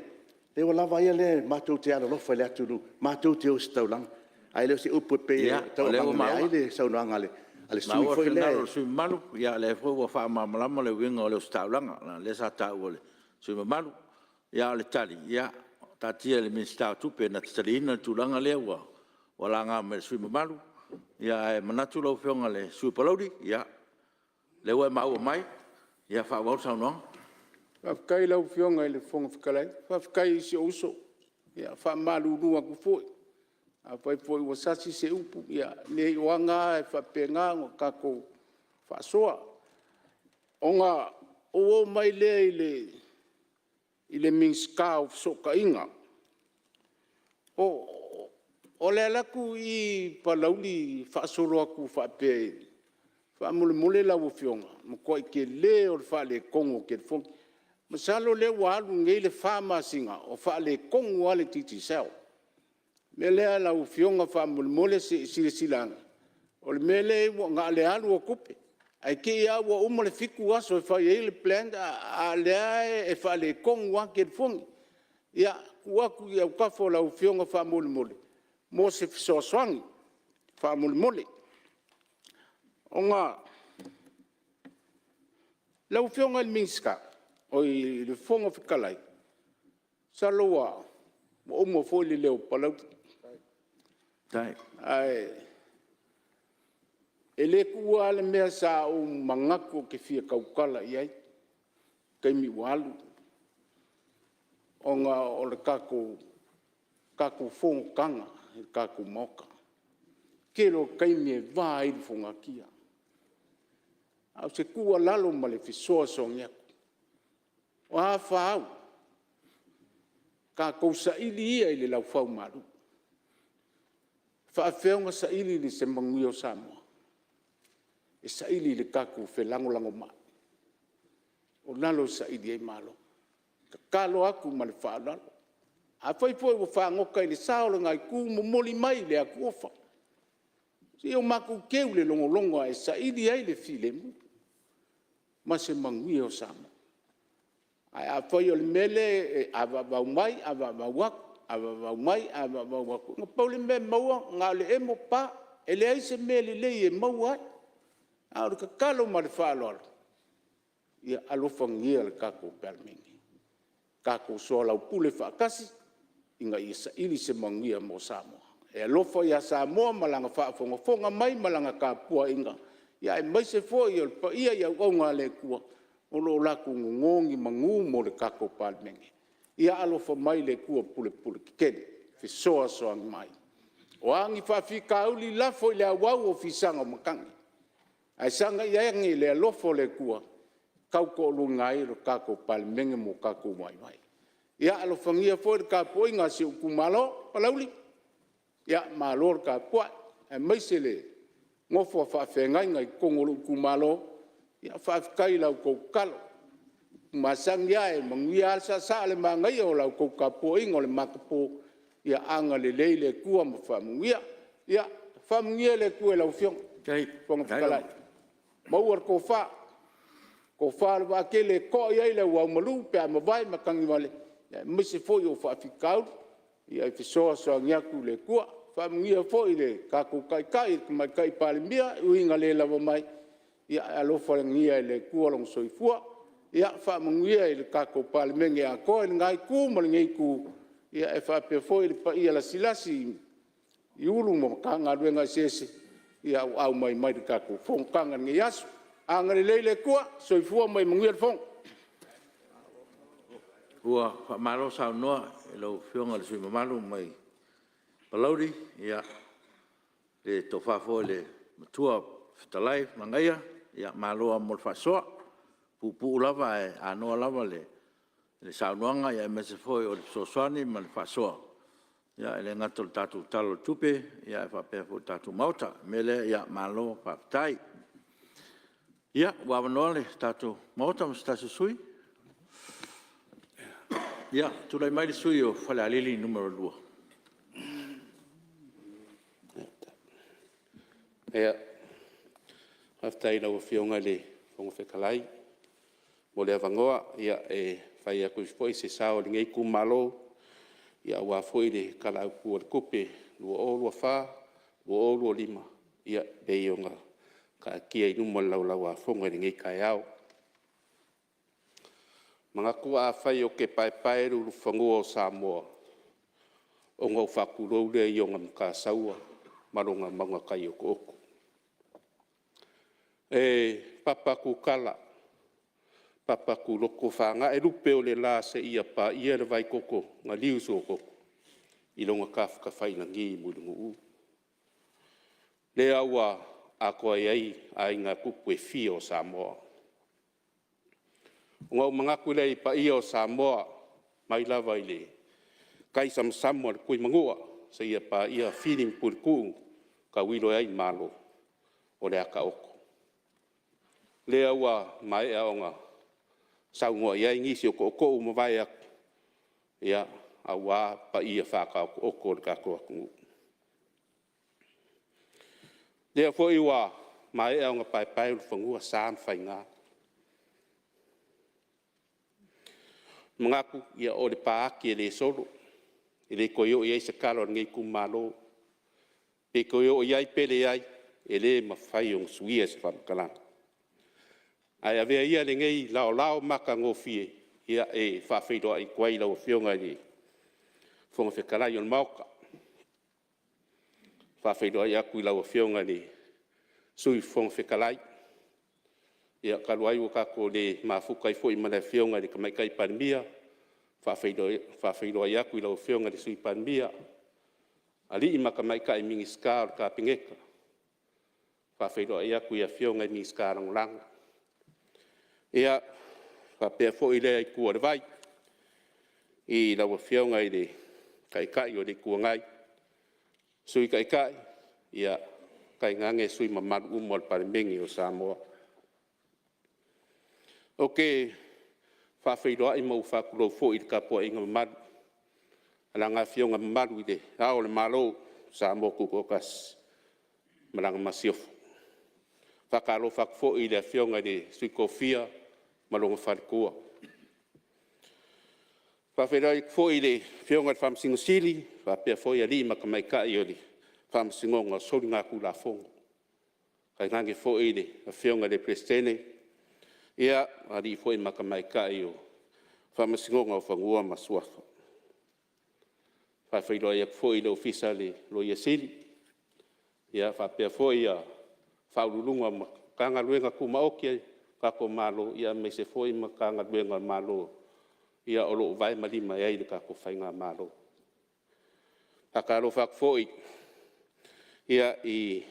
Speaker 4: leai ua lava ia lea matou te alolofa i le atunuu, matou te ositaulaga. Ae le o se upu e pei e tau aveane ai le saunoaga a le sui usufono foi lea. Ia, o lea ua maua le finagalo o le sui usufono mamalu, o lea foi ua faamalamalama le uiga o le ositaulaga, leaga o lea sa taua e le sui usufono mamalu. A o le tali, ia taatia i le Minisita o Tupe na te taliaina le tulaga lea ua laga mai e le sui usufono mamalu. Ae manatu lau Afioga i le sui usufono mo Palauli, o lea ua e maua mai, ia faaauau le saunoaga. Faafetai i lau Afioga i le Fofoga Fetalai. Faafetai i si ou uso. E faamalulu atu foi, afai foi ua sasi se upu, ia leai o aga lava e faapena ona tatou faasoa. Ona ou oo mai lea i le Minisita o Fesootaiga. O le alu atu i i Palauli faasolo atu faapea, faamolemole lau Afioga, o le matuai tele o le faaletonu o telefoni. Masalo o lea ua alu nei le fa masina o faaletonu lava le Digicel. O le mea lea lau Afioga faamolemole se i silasila ane, o le mea lea e i ai na o le alu o tupe, ae te i lava ua uma le 7 aso e fai ai le plan a o lea e faaletonu lava telefoni. Ia, tuu atu i autafa o lau Afioga faamolemole mo se fesoasoani faamolemole. Lau Afioga i le Fofoga Fetalai, masalo ua uma foi le leo o Palauli, ae le tuua lava le mea sa ou manatu ou te fia tautala i ai i le taimi ua alu, ona o le tatou fonotaga i le tatou Maota. O le tele o taimi e va ai le fogatia. A o se tuualalo ma le fesoasoani atu, o a fa au, tatou saili ia i le laufaumalu. E faapefea ona saili se manuia o Samoa? E saili i le tatou felagolagomai, o lalo e saili ai malo. E tatalo atu ma le faaaloalo, afai foi ua fagota i le sa o lena itu, momoli mai le atuofa, se i matou teu i le logologo e saili ai le filemu ma se manuia o Samoa. Ae afai o le mea lea e avavau mai avavau atu, avavau mai avavau atu, na pau le mea e maua na o le emo pa, e leai se mea lelei e maua ai. A o le tatalo ma le faaaloalo, ia alofagia le tatou Palemene, tatou soalaupule faatasi ina ia saili se manuia mo Samoa. E alofa ia Samoa ma lana faafogafoga mai ma lana tapuaiga, aemaise foi o le paia i auauna a le Atua o lo o latou nono ni manu mo le tatou Palemene. Ia alofa mai le Atua pulepule tetele e fesoasoani mai. O a ni faafitauli lafo i le auau o fisaga o matagi, ae sagai ane le alofa o le Atua e tautoaluaina ai le tatou Palemene ma o tatou vaivai. Ia alofagia foi le tapuaiga a si ou itumalo o Palauli, malo le tapuai, aemaise le nofo a faafeagaiga i totonu o lou itumalo, faafetai i la outou tatalo. Ua masani lava e manuia lava le saasaa o le manaia o la outou tapuaiga o le matapo, ia agalelei le Atua ma faamanuia. Ia faamanuia le Atua i lau Afioga i le Fofoga Fetalai, maua le tofa, tofa a le vaatele e to'a i ai le auaumalu pe a mavae matagivale, aemaise foi o faafitauli e fesoasoani atu le Atua. Faamanuia foi i le tatou Taitai le Tamaitai Palemia, e ui ina le lava mai, ae alofagia e le Atua lona soifua. Ia faamanuia i le tatou Palemene atoa i lena itu ma lenei itu, e faapea foi le paia lasilasi i Ofisa Sili o Pulega o Matagaluega eseese ua auai mai i le tatou fonotaga i lenei aso. Agalelei le Atua. Soifua ma ia manuia le fono.
Speaker 3: Ua faamalo saunoa i lau Afioga i le sui usufono mamalu mai Palauli, le tofa foi i le Matua Fetalai Magagaia, malo lava mo le faasoa. E puupuu lava ae anoa lava le le saunoaga aemaise foi o le fesoasoani ma le faasoa e le gata o le tatou Tala o le Tupe ae faapea foi le tatou Maota. O le mea lea malo faafetai. Ia ua avanoa le tatou Maota mo se tasi o sui usufono. Ia tulai mai le sui usufono mo Falealili 2.
Speaker 2: Faafetai i lau Afioga i le Fofoga Fetalai mo le avanoa e fai atu ai foi se sao o lenei itumalo aua foi le Tala Autu o le Tupe 2024/2025 e pei ona taatia i luma o le Laulau-a-Fono i lenei taeao. E manatu afai ou te paepae i uluulufanua o Samoa, ona ou faatulou lea i ona matasaua ma lona mauga tai otooto. E papa kukala, papa tuloto, fanae lupe o le la seia paia le vaitoto na liu i suatoto i lona tafatafailagi i Mulinuu. Lea ua atoa i ai aiga tupu e fia o Samoa. Ona ou manatu lea i paia o Samoa mai lava i le taisamasama o le Tuimanua seia paia Fili ma Puletuu na tauilo ai Malo, o le a taoto. Lea ua maea ona saunoa i ai nisi o tootoo ua mavae atu, ia, aua paia faataotooto o le tatou atunuu. Lea foi ua maea ona paepaeulufanua sa ma faiga. E manatu o le pa ati e le solo, e le toe oo i ai se tala a lenei itumalo. Pe toe oo i ai pe leai, e le mafai ona suia se faamatalaga. Ae avea ia lenei laolao matagofie e faafeiloai atu ai i lau Afioga i le Fofoga Fetalai o le Maota. E faafeiloai atu i lau Afioga i le Sui Fofoga Fetalai, ia talu ai ua tatou le mafuta ai foi ma le Afioga i le Tamaitai Palemia, e faafeiloai atu i lau Afioga i le Sui Palemia, alii ma tamaitai Minisita o le Kapeneta. E faafeiloai atu i Afioga i Minisita Lagolago. Ia, faapea foi lea itu o le vai i lau Afioga i le Taitai o le Itu Agai, Sui Taitai, tainane sui usufono mamalu uma o le Palemene o Samoa. Ou te faafeiloai ma ou faatulou foi i le tapuaiga mamalu a Lana Afioga Mamalu i Le Ao o le Malo o Samoa Tutoatasi ma Lana Masiofo. E faatalofa atu foi i le Afioga i le Sui Tofia ma lona faletua. E faafeiloai atu foi i le Afioga i le Faamasino Sili faapea foi alii ma tamaitai o le Faamasinoga o Soligatulafono, tainane foi le Afioga i le Peresetene, ma alii foi ma tamaitai o le Faamasinoga o Fanua ma Suafa. E faafeiloai atu foi i le Ofisa o le Loia Sili faapea foi Ofisa Sili o Pulega o Matagaluega Tumaoti a le tatou Malo, aemaise foi Matagaluega a le Malo o lo o vae ma lima i ai le tatou faigamalo. E faatalofa atu foi i le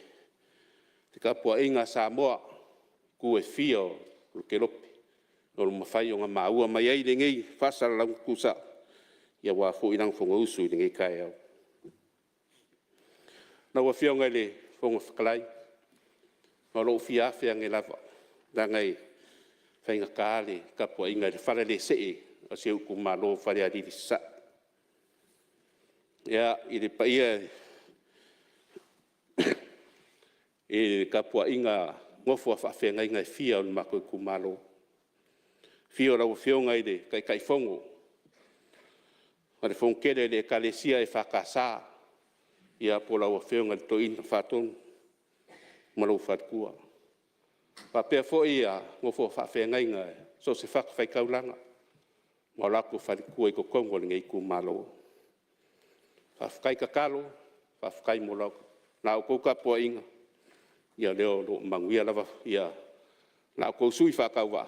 Speaker 2: tapuaiga a Samoa i itu e fia o le kelope o lo o mafai ona maua mai ai lenei faasalalauga tuusao, aua foi lana Fonousu i lenei taeao. Lau Afioga i le Fofoga Fetalai, o lou fia afe ane lava, leaga e faigata le tapuaiga i le falalesee o si ou itumalo o Falealili Sasae. Ia, i le paia i le tapuaiga a nofo a faafeagaiga e fia o le matou itumalo, afio lau Afioga i le Taitaifono o le Fonotele a le Ekalesia EFKS po o lau Afioga i le Toeaina Faatonu ma lou faletua. E faapea foi nofo a faafeagaiga i so o se fatafaitaulaga ma o latou faletua i totonu o lenei itumalo. Faafetai tatalo, faafetai mo la outou tapuaiga, o lea o lo o manuia lava la outou sui faatauvaa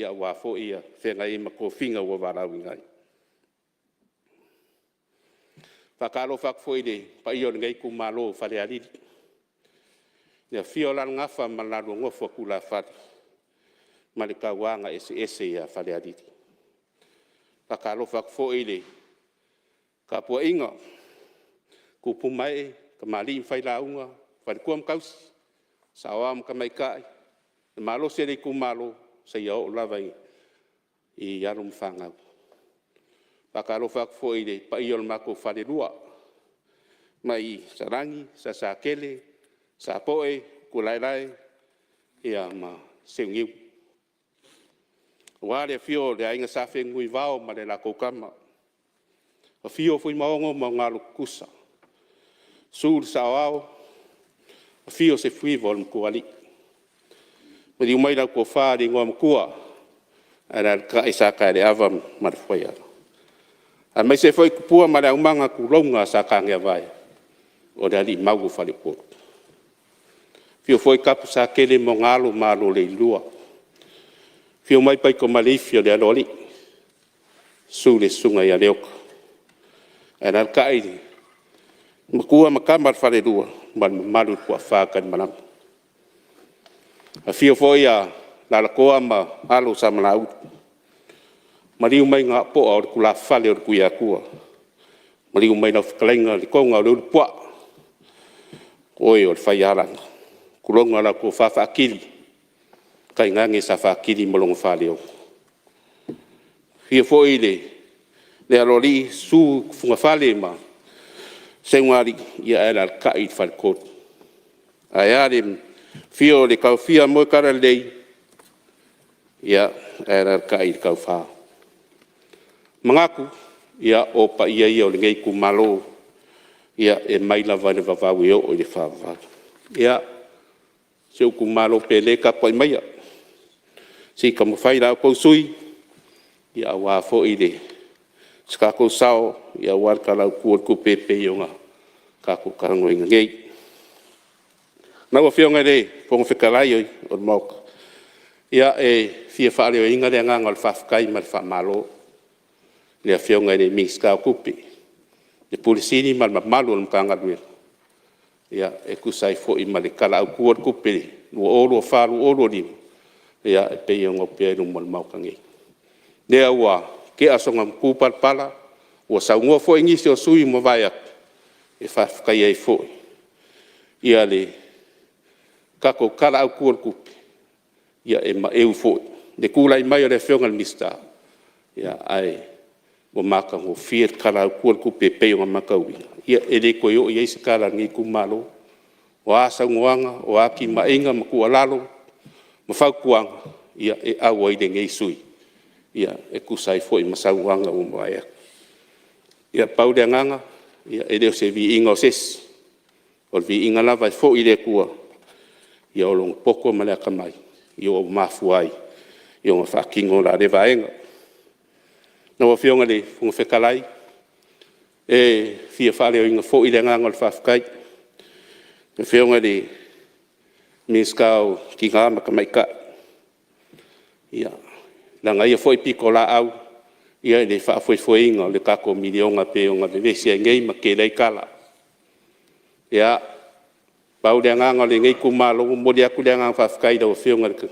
Speaker 2: aua foi le feagai ai ma tofiga ua valaauina ai. E faatalofa atu foi i le paia o lenei itumalo o Falealili, i le afio o Alalagafa ma le lalua nofo a tulafale ma le tauagaeseese ia Falealili. Faatalofa atu foi i le tapuaiga a tupu ma ee, tamalii ma failauga, faletua ma tausi, saoao ma tamaitai, le malosi o le itumalo seia oo lava i alo ma fanau. Faatalofa atu foi i le paia o le matou falelua mai Salani, Salesatele, Sapoe, Utulaelae ma Seuniu. Aua le afio o le Aiga Sa Fenunuivao ma le latou Tama, afio Fuimaono ma ona alo tutusa, susu le Saoao, afio Sefuiva o le Matuaalii. Maliu mai lau Tofa i le Igoamatua, alaalatai Sataeleava ma le Fuaiala, aemaise foi Tupua ma le aumaga, tulouna Sataveavae, o le alii mau o faleupolu. Afio foi Tapusatele ma ona alo ma alo o Leilua, afio mai Paitomaleifi o le Aloalii, susu le Susuga ia Leota, alaalatai le Matua ma Tama a le Falelua ma le mamalu i le Toafa o Talimalama. Afio foi Alalatoa ma alo o Samalauli, maliu mai Gaopoa o le tulafale o le Tuiatua, maliu mai lau fetalaiga Letogaitulaitupuaa, o oe o le faialaga. Tulouna lau Tofa Faatili, tainane Sa Faatili ma lona Faleono. Afio foi le Aloalii, susu Tufugafale ma Seugalii, ae alaalatai le faletolu. Ae a le afio o le Taofia a Moetalalelei, ae alaalatai le Taufa. Manatu, ia o paia ia o lenei itumalo e mai lava i le vavau e oo i le faavavau. Ia, si ou itumalo pele, tapuai maia se i taumafai la outou sui usufono aua foi se tatou sao aua le Tala Autu o le Tupe e pei ona tatou talanoaina nei. Lau Afioga i le Fofoga Fetalai o le Maota, ia e fia faaleoina le agaga o le faafetai ma le faamalo i le Afioga i le Minisita o Tupe, le Pule Sili ma le mamalu o le Matagaluega e tusa ai foi ma le Tala Autu o le Tupe 2024/2025 e pei ona opea i luma o le Maota nei. Lea ua tea soona matupalapala, ua saunoa foi nisi o sui usufono ua mavae atu e faafetaia ai foi le tatou Tala Autu o le Tupe, e maeu foi i le tulai mai o le Afioga i le Minisita, ae ua matagofie le Tala Autu o le Tupe e pei ona matauina. Ia e le toe oo i ai se tala a lenei itumalo. O a saunoaga, o a timaiga ma tuualalo ma fautuaga, ia e auai lenei sui usufono e tusa ai foi ma saunoaga ua mavae atu. Ia pau le agaga, e le o se viiga o se isi, o le viiga lava e foi i le Atua o lona poto ma le atamai ua mafua ai ona faatino la lea vaega. Lau Afioga i le Fofoga Fetalai, e fia faaleoina foi le agaga o le faafetai i le Afioga i le Minisita o Tina ma Tamaitai, i lana ia foi pitolaau i le faafoefoeina o le tatou miliona e pei ona vevesi ai nei ma tetele ai tala. Ia, pau le agaga o lenei itumalo, e momoli atu le agaga faafetai i lau Afioga i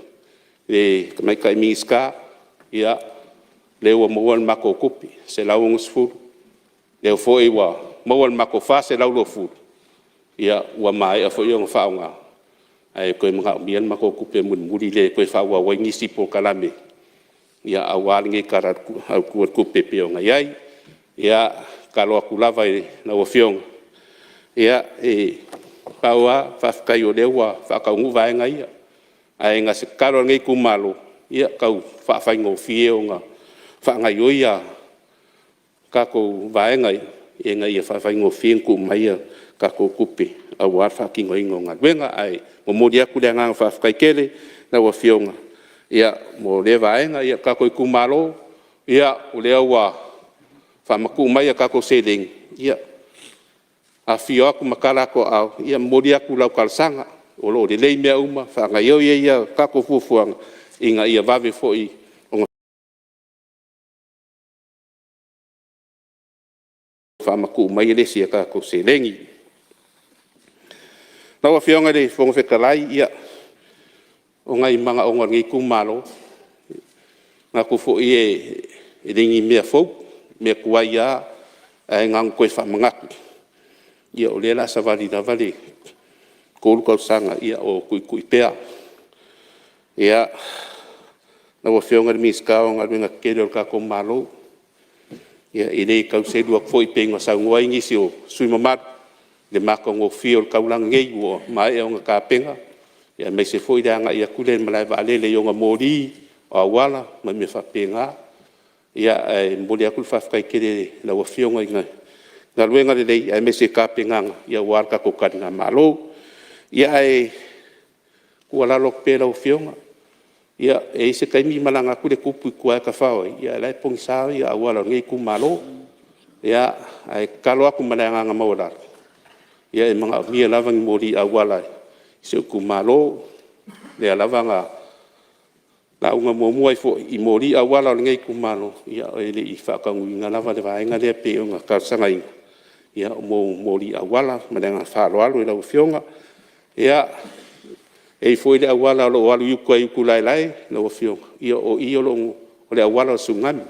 Speaker 2: le Tamaitai Minisita, ia lea ua maua le matou tupe e $160,000, lea foi ua maua le matou $420,000, ua maea foi ona faaaoga, ae toe manaomia le matou tupe mulimuli lea e toe faaauau ai nisi polokalame aua lenei Tala Autu o le Tupe e pei ona i ai. Ia, e tatalo atu lava i lau Afioga, e pau lava, faafetai o lea ua faataunuu vaega ia. Ae na o se tatalo a lenei itumalo, ia tau faafaigofie ona faagaoioi a tatou vaega ia, ina ia faafaigofie ona tuu mai a tatou tupe aua le faatinoina o galuega. Ae momoli atu le agaga faafetai tele i lau Afioga mo lea vaega. Le tatou itumalo, ia o lea ua faamatuu mai a tatou seleni, ia afifio atu ma tala atu o aao, e momoli atu lau talosaga, o lo o lelei mea uma, faagaoioi a tatou fuafuaga ina ia vave foi ona faamatuu mai le isi a tatou seleni. Lau Afioga i le Fofoga Fetalai, ia, o nai manaoga o lenei itumalo, e manatu foi le o ni mea fou, o mea tuai lava, ae na ona toe faamanatu, ia o lea o le a savali lava le 3 tausaga o tuitui pea. Ia, lau Afioga i le Minisita o Galuega Tetele a le tatou Malo, ia e le tau selu atu foi pei ona saunoa ai nisi o sui usufono mamalu i le matagofie o le taulaga nei ua maea ona tapena, aemaise foi le agai atu lea i le malae vaalele i ona moli, o auala ma mea faapena. Ae momoli atu le faafetai tele i lau Afioga i galuega lelei aemaise tapenaga aua le tatou taligamalo. Ia ae tuualalo atu pea i lau Afioga, ia e i ai se taimi malaga atu le Tupu i tua e tafao ai, a o la e pogisa auala o lenei itumalo. Ae tatalo atu ma le agaga maualalo, ia e manaomia lava ni moli auala i si ou itumalo. O lea lava na lauga muamua ai foi i moli auala o lenei itumalo, e le i faataunuuina lava le vaega lea pei ona talosagaina mo moli auala. Ma le agaga faaaloalo i lau Afioga. Ia, e i ai foi le auala o lo o alu i uta i Utulaelae lau Afioga, ia o i o le auala o le Tsunami.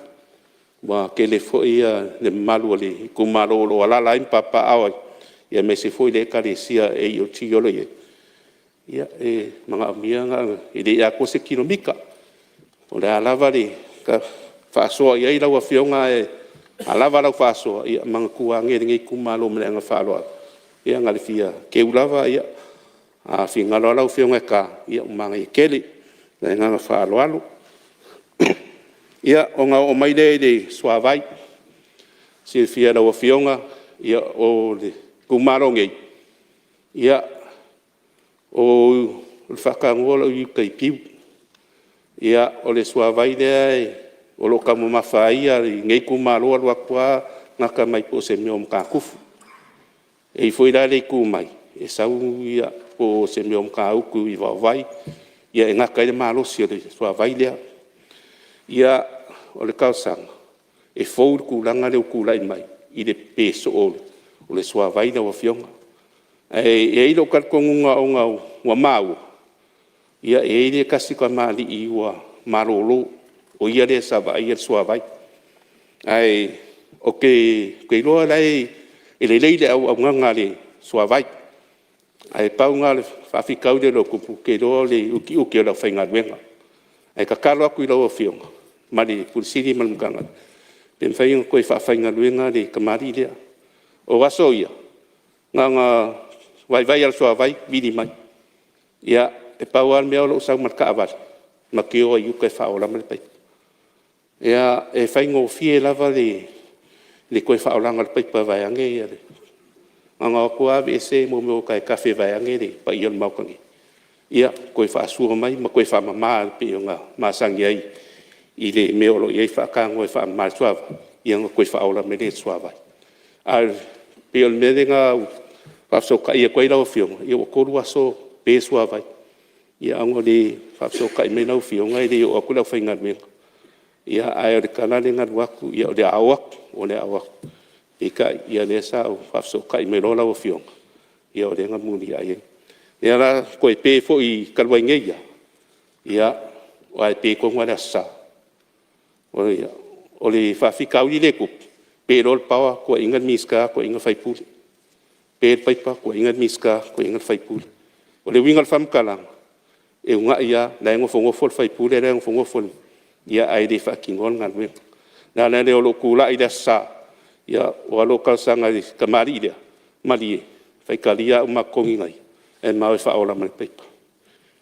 Speaker 2: Ua tele foi le mamalu o le itumalo o lo o alaala ai ma papaaao ai, aemaise foi le Ekalesia AOG o lo o i ai, ia e manaomia, e le atoa se kilomita. Po o le a lava le faasoa i ai lau Afioga, ae a lava lau faasoa, ia manatua ane lenei itumalo ma le agaga faaaloalo, ia na o le fia teu lava, a finagalo lava lau Afioga e ta, ia ua manaia tele. Ma le agaga faaaloalo. Ia, ona oo mai lea i le suavai. Silafia e lau Afioga, o le itumalo nei, o le faatanoa o lo o i uta i Piu. Ia, o le suavai lea o lo o taumamafa ai lenei itumalo, alu atu lava gata mai po o se mea o Matatufu. E i ai foi la le itu mai, e sau po o se mea o Matautu i Vaovai, ia e gata ai le malosi o le suavai lea. Ia, o le talosaga, e fou le tulaga lea ua tulai mai i le pe soo o le suavai lau Afioga. Ae i ai lou talitonuga ona ua maua, e i ai le tasi tamalii ua malolo o ia lea sa vaaia le suavai. Ae ou te iloa o la e lelei le auaunaga a le suavai, ae pau lena o le faafitauli o lo o tupu, ou te iloa o le utiuti o le aufaigaluega. Ae tatalo atu i lau Afioga ma le Ofisa Sili o Pulega ma le Matagaluega, pe mafai ona toe faafaigaluega le tamalii lea. O aso ia, na ona vaivai lava o le suavai vili mai. Ia, e pau lava le mea o lou sau ma le taavale, ma te o ai i uta e faaola mai le paipa. Ia, e faigofie lava le toe faaolaina o le paipa vaeane le… Na ona o atu lava aveese mea o taetafe vaeane le paia o le Maota nei, ia toe faasua mai ma toe faamama pei ona masani ai i le mea o lo o i ai le faatanoa e faamama i le suavai, ia ona toe faaola mai lea i le suavai. Ae pei o le mea lena ua faafesootai atu ai lau Afioga, ia ua 3 aso o pe le suavai, ae ua le faafesootai mai lau Afioga e le oo atu le aufaigaluega. Ae o le tala lea na alu atu, o le a o atu, o le a o atu, peitai, o lea sa ou faafesootai mai loa lau Afioga, ia o lea na muliai ai. Lea la toe pe foi talu ai nei lava, aua e pe tonu lava i le Aso Sa. O le faafitauli lea e tupu, pe loa le power tuuaiina le Minisita, tuuaiina le sui usufono, pe le paipa tuuaiina le Minisita, tuuaiina le sui usufono. O le uiga o le faamatalaga, e uunai lava, o la e nofonofo le sui usufono la e nofonofo le… ae le faatinoina le galuega. O le ala lea o lou tulai i le Aso Sa, ua alu ou talosaga i le tamalii lea, malie, faitalia au ma totogi nai ae ma o e faaola mai le paipa.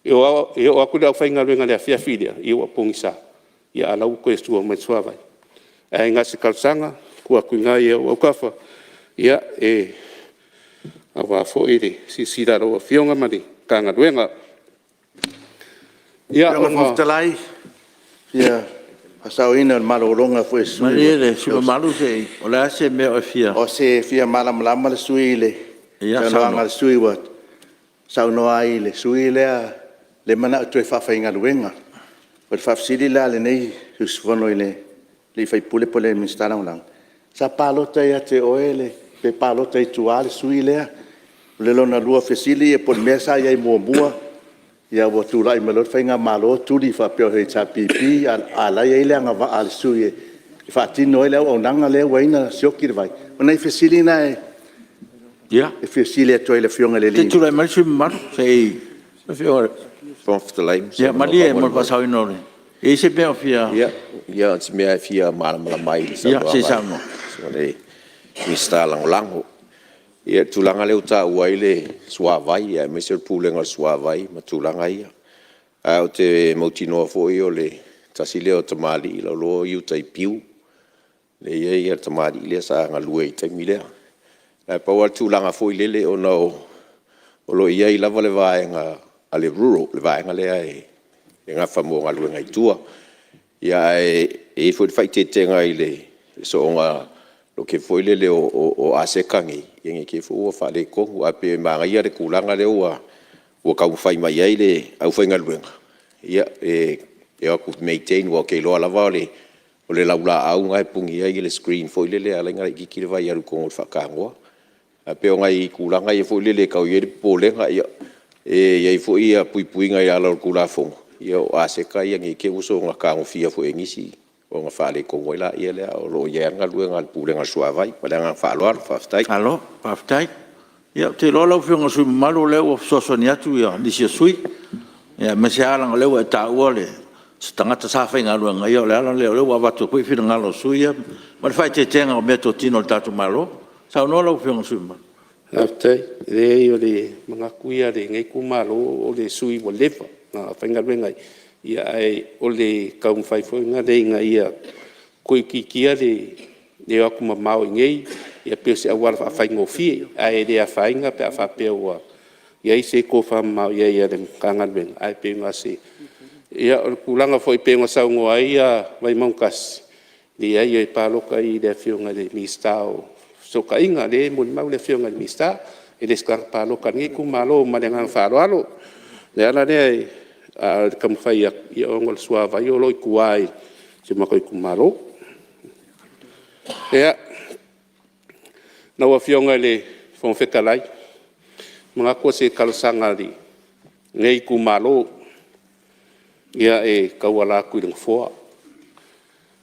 Speaker 2: E oo atu le aufaigaluega i le afiafi lea, ia ua pogisa, a o la e ua toe sua mai le suavai. Ae na o se talosaga e tuu atu i ina i ou autafa aua foi le silasila a lau Afioga ma le Matagaluega. Ia,
Speaker 4: Lau Afioga i le Fofoga Fetalai, e fia faasaoina le malologa foi a le sui usufono. Malie le sui usufono mamalu o le a se mea o e fia… E fia malamalama le sui usufono i le saunoaga a le sui usufono ua saunoa ai i le sui usufono lea e manao e toe faafaigaluega. O le faafesili la a lenei sui usufono i le sui usufono po o le Minisita Lagolago, sa palota ia te oe pe palota i tua le sui usufono lea? O le lona lua o fesili po o le mea sa i ai muamua ua tulai mai loa le faigamalo tuli faapea o le HRPP a o la e i ai le agavaa o le sui faatino ai le auaunaga lea ua ala ai ona sioki le vai? O nai fesili na e fesili atu ai i le Afioga i le… Se i tulai mai le sui usufono mamalu. Ia malie mo le faasaoina o le… E i ai se mea o fia… Ia o si mea lava e fia malamalama ai i le saunoaga a le Minisita Lagolago. Ia i le tulaga lea ua taua ai le suavai aemaise o le Pulega o le Suavai ma tulaga ia. Ae ou te mautinoa foi o le tasi lea o tamalii o lo o i uta i Piu, lea e i ai le tamalii lea sa galue i le taimi lea. Ae pau lava le tulaga foi lele ona o lo o i ai lava le vaega a le rural, le vaega lea e nafa mo galuega i tua. Ae i ai foi le faaeteetega i le soona loke foi lele o aseta nei, ne i te i foi ua faaletonu. Ae pei e manaia le tulaga lea ua taumafai mai ai le aufaigaluega, ia e o atu e maintain aua ou te iloa lava o le laulaau lena e puni ai le screen foi lele e ala ai ona laitiiti le vai e alu i totonu o le faatanoa. Ae pei o nai tulaga ia foi lele e tau i ai le popolega, e i ai foi puipuiga i ala o le Tulafono, ia o aseta ia ne i te i ua soona tagofia foi e nisi ona faaletonu ai lea, ae o lo o i ai lava le galuega a le Pulega o le Suavai. Ma le agaga faaaloalo faafetai. Malo faafetai. Ia ou te iloa lau Afioga i le sui usufono mamalu o lea ua fesoasoani atu nisi o sui usufono, aemaise lava leaga o lea ua e taua se tagata sa faigaluega, ia o le ala lea o lea ua avatu ai foi finagalo o sui usufono ia ma le faaeteetega o meatotino a le tatou Malo. Saunoa lau Afioga i le sui usufono mamalu. Faafetai. Leai o le manatu ia o lenei itumalo o le sui usufono ua leva ona faigaluega ai, ae o le taumafai foi lena ina ia tuuitiitia le o atu mamao i inei, ia pei o se auala faafaigofie. Ae le afaina pe a faapea ua i ai se tofamamao i ai a le Matagaluega, ae pei na o se… Ia o le tulaga foi pei ona saunoa ai Vaimauga 1, leai e palota i le Afioga i le Minisita o Fesootaiga lea e molimau le Afioga i le Minisita, e le o se tagata palota a lenei itumalo. Ma le agaga faaaloalo. O le ala lea, a o le taumafai atu, ona o le suavai o lo o i tua i si o matou itumalo. Ia, lau Afioga i le Fofoga Fetalai, manatu o se talosaga a lenei itumalo e tauala atu i le Nofoa,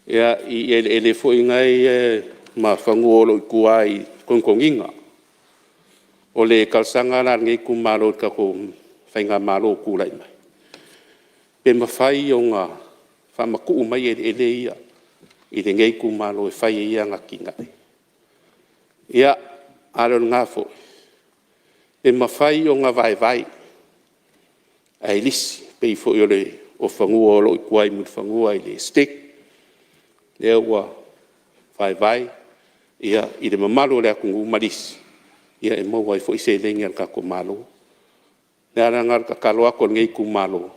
Speaker 4: i eleele foi nei ma fanua o lo o i tua i Togitogiga. O le talosaga la a lenei itumalo i le tatou faigamalo o tulai mai, pe mafai ona faamatuu mai eleele ia i lenei itumalo e fai ai ana atinae. Ia, a le o lena foi, pe mafai ona vaevae ae lisi, pei foi o fanua o lo o i tua i Mulifanua i le Esetete, lea ua vaevae i le mamalu o le atunuu ma lisi, e maua ai foi seleni a le tatou Malo. O le ala lena o le tatalo atu a lenei itumalo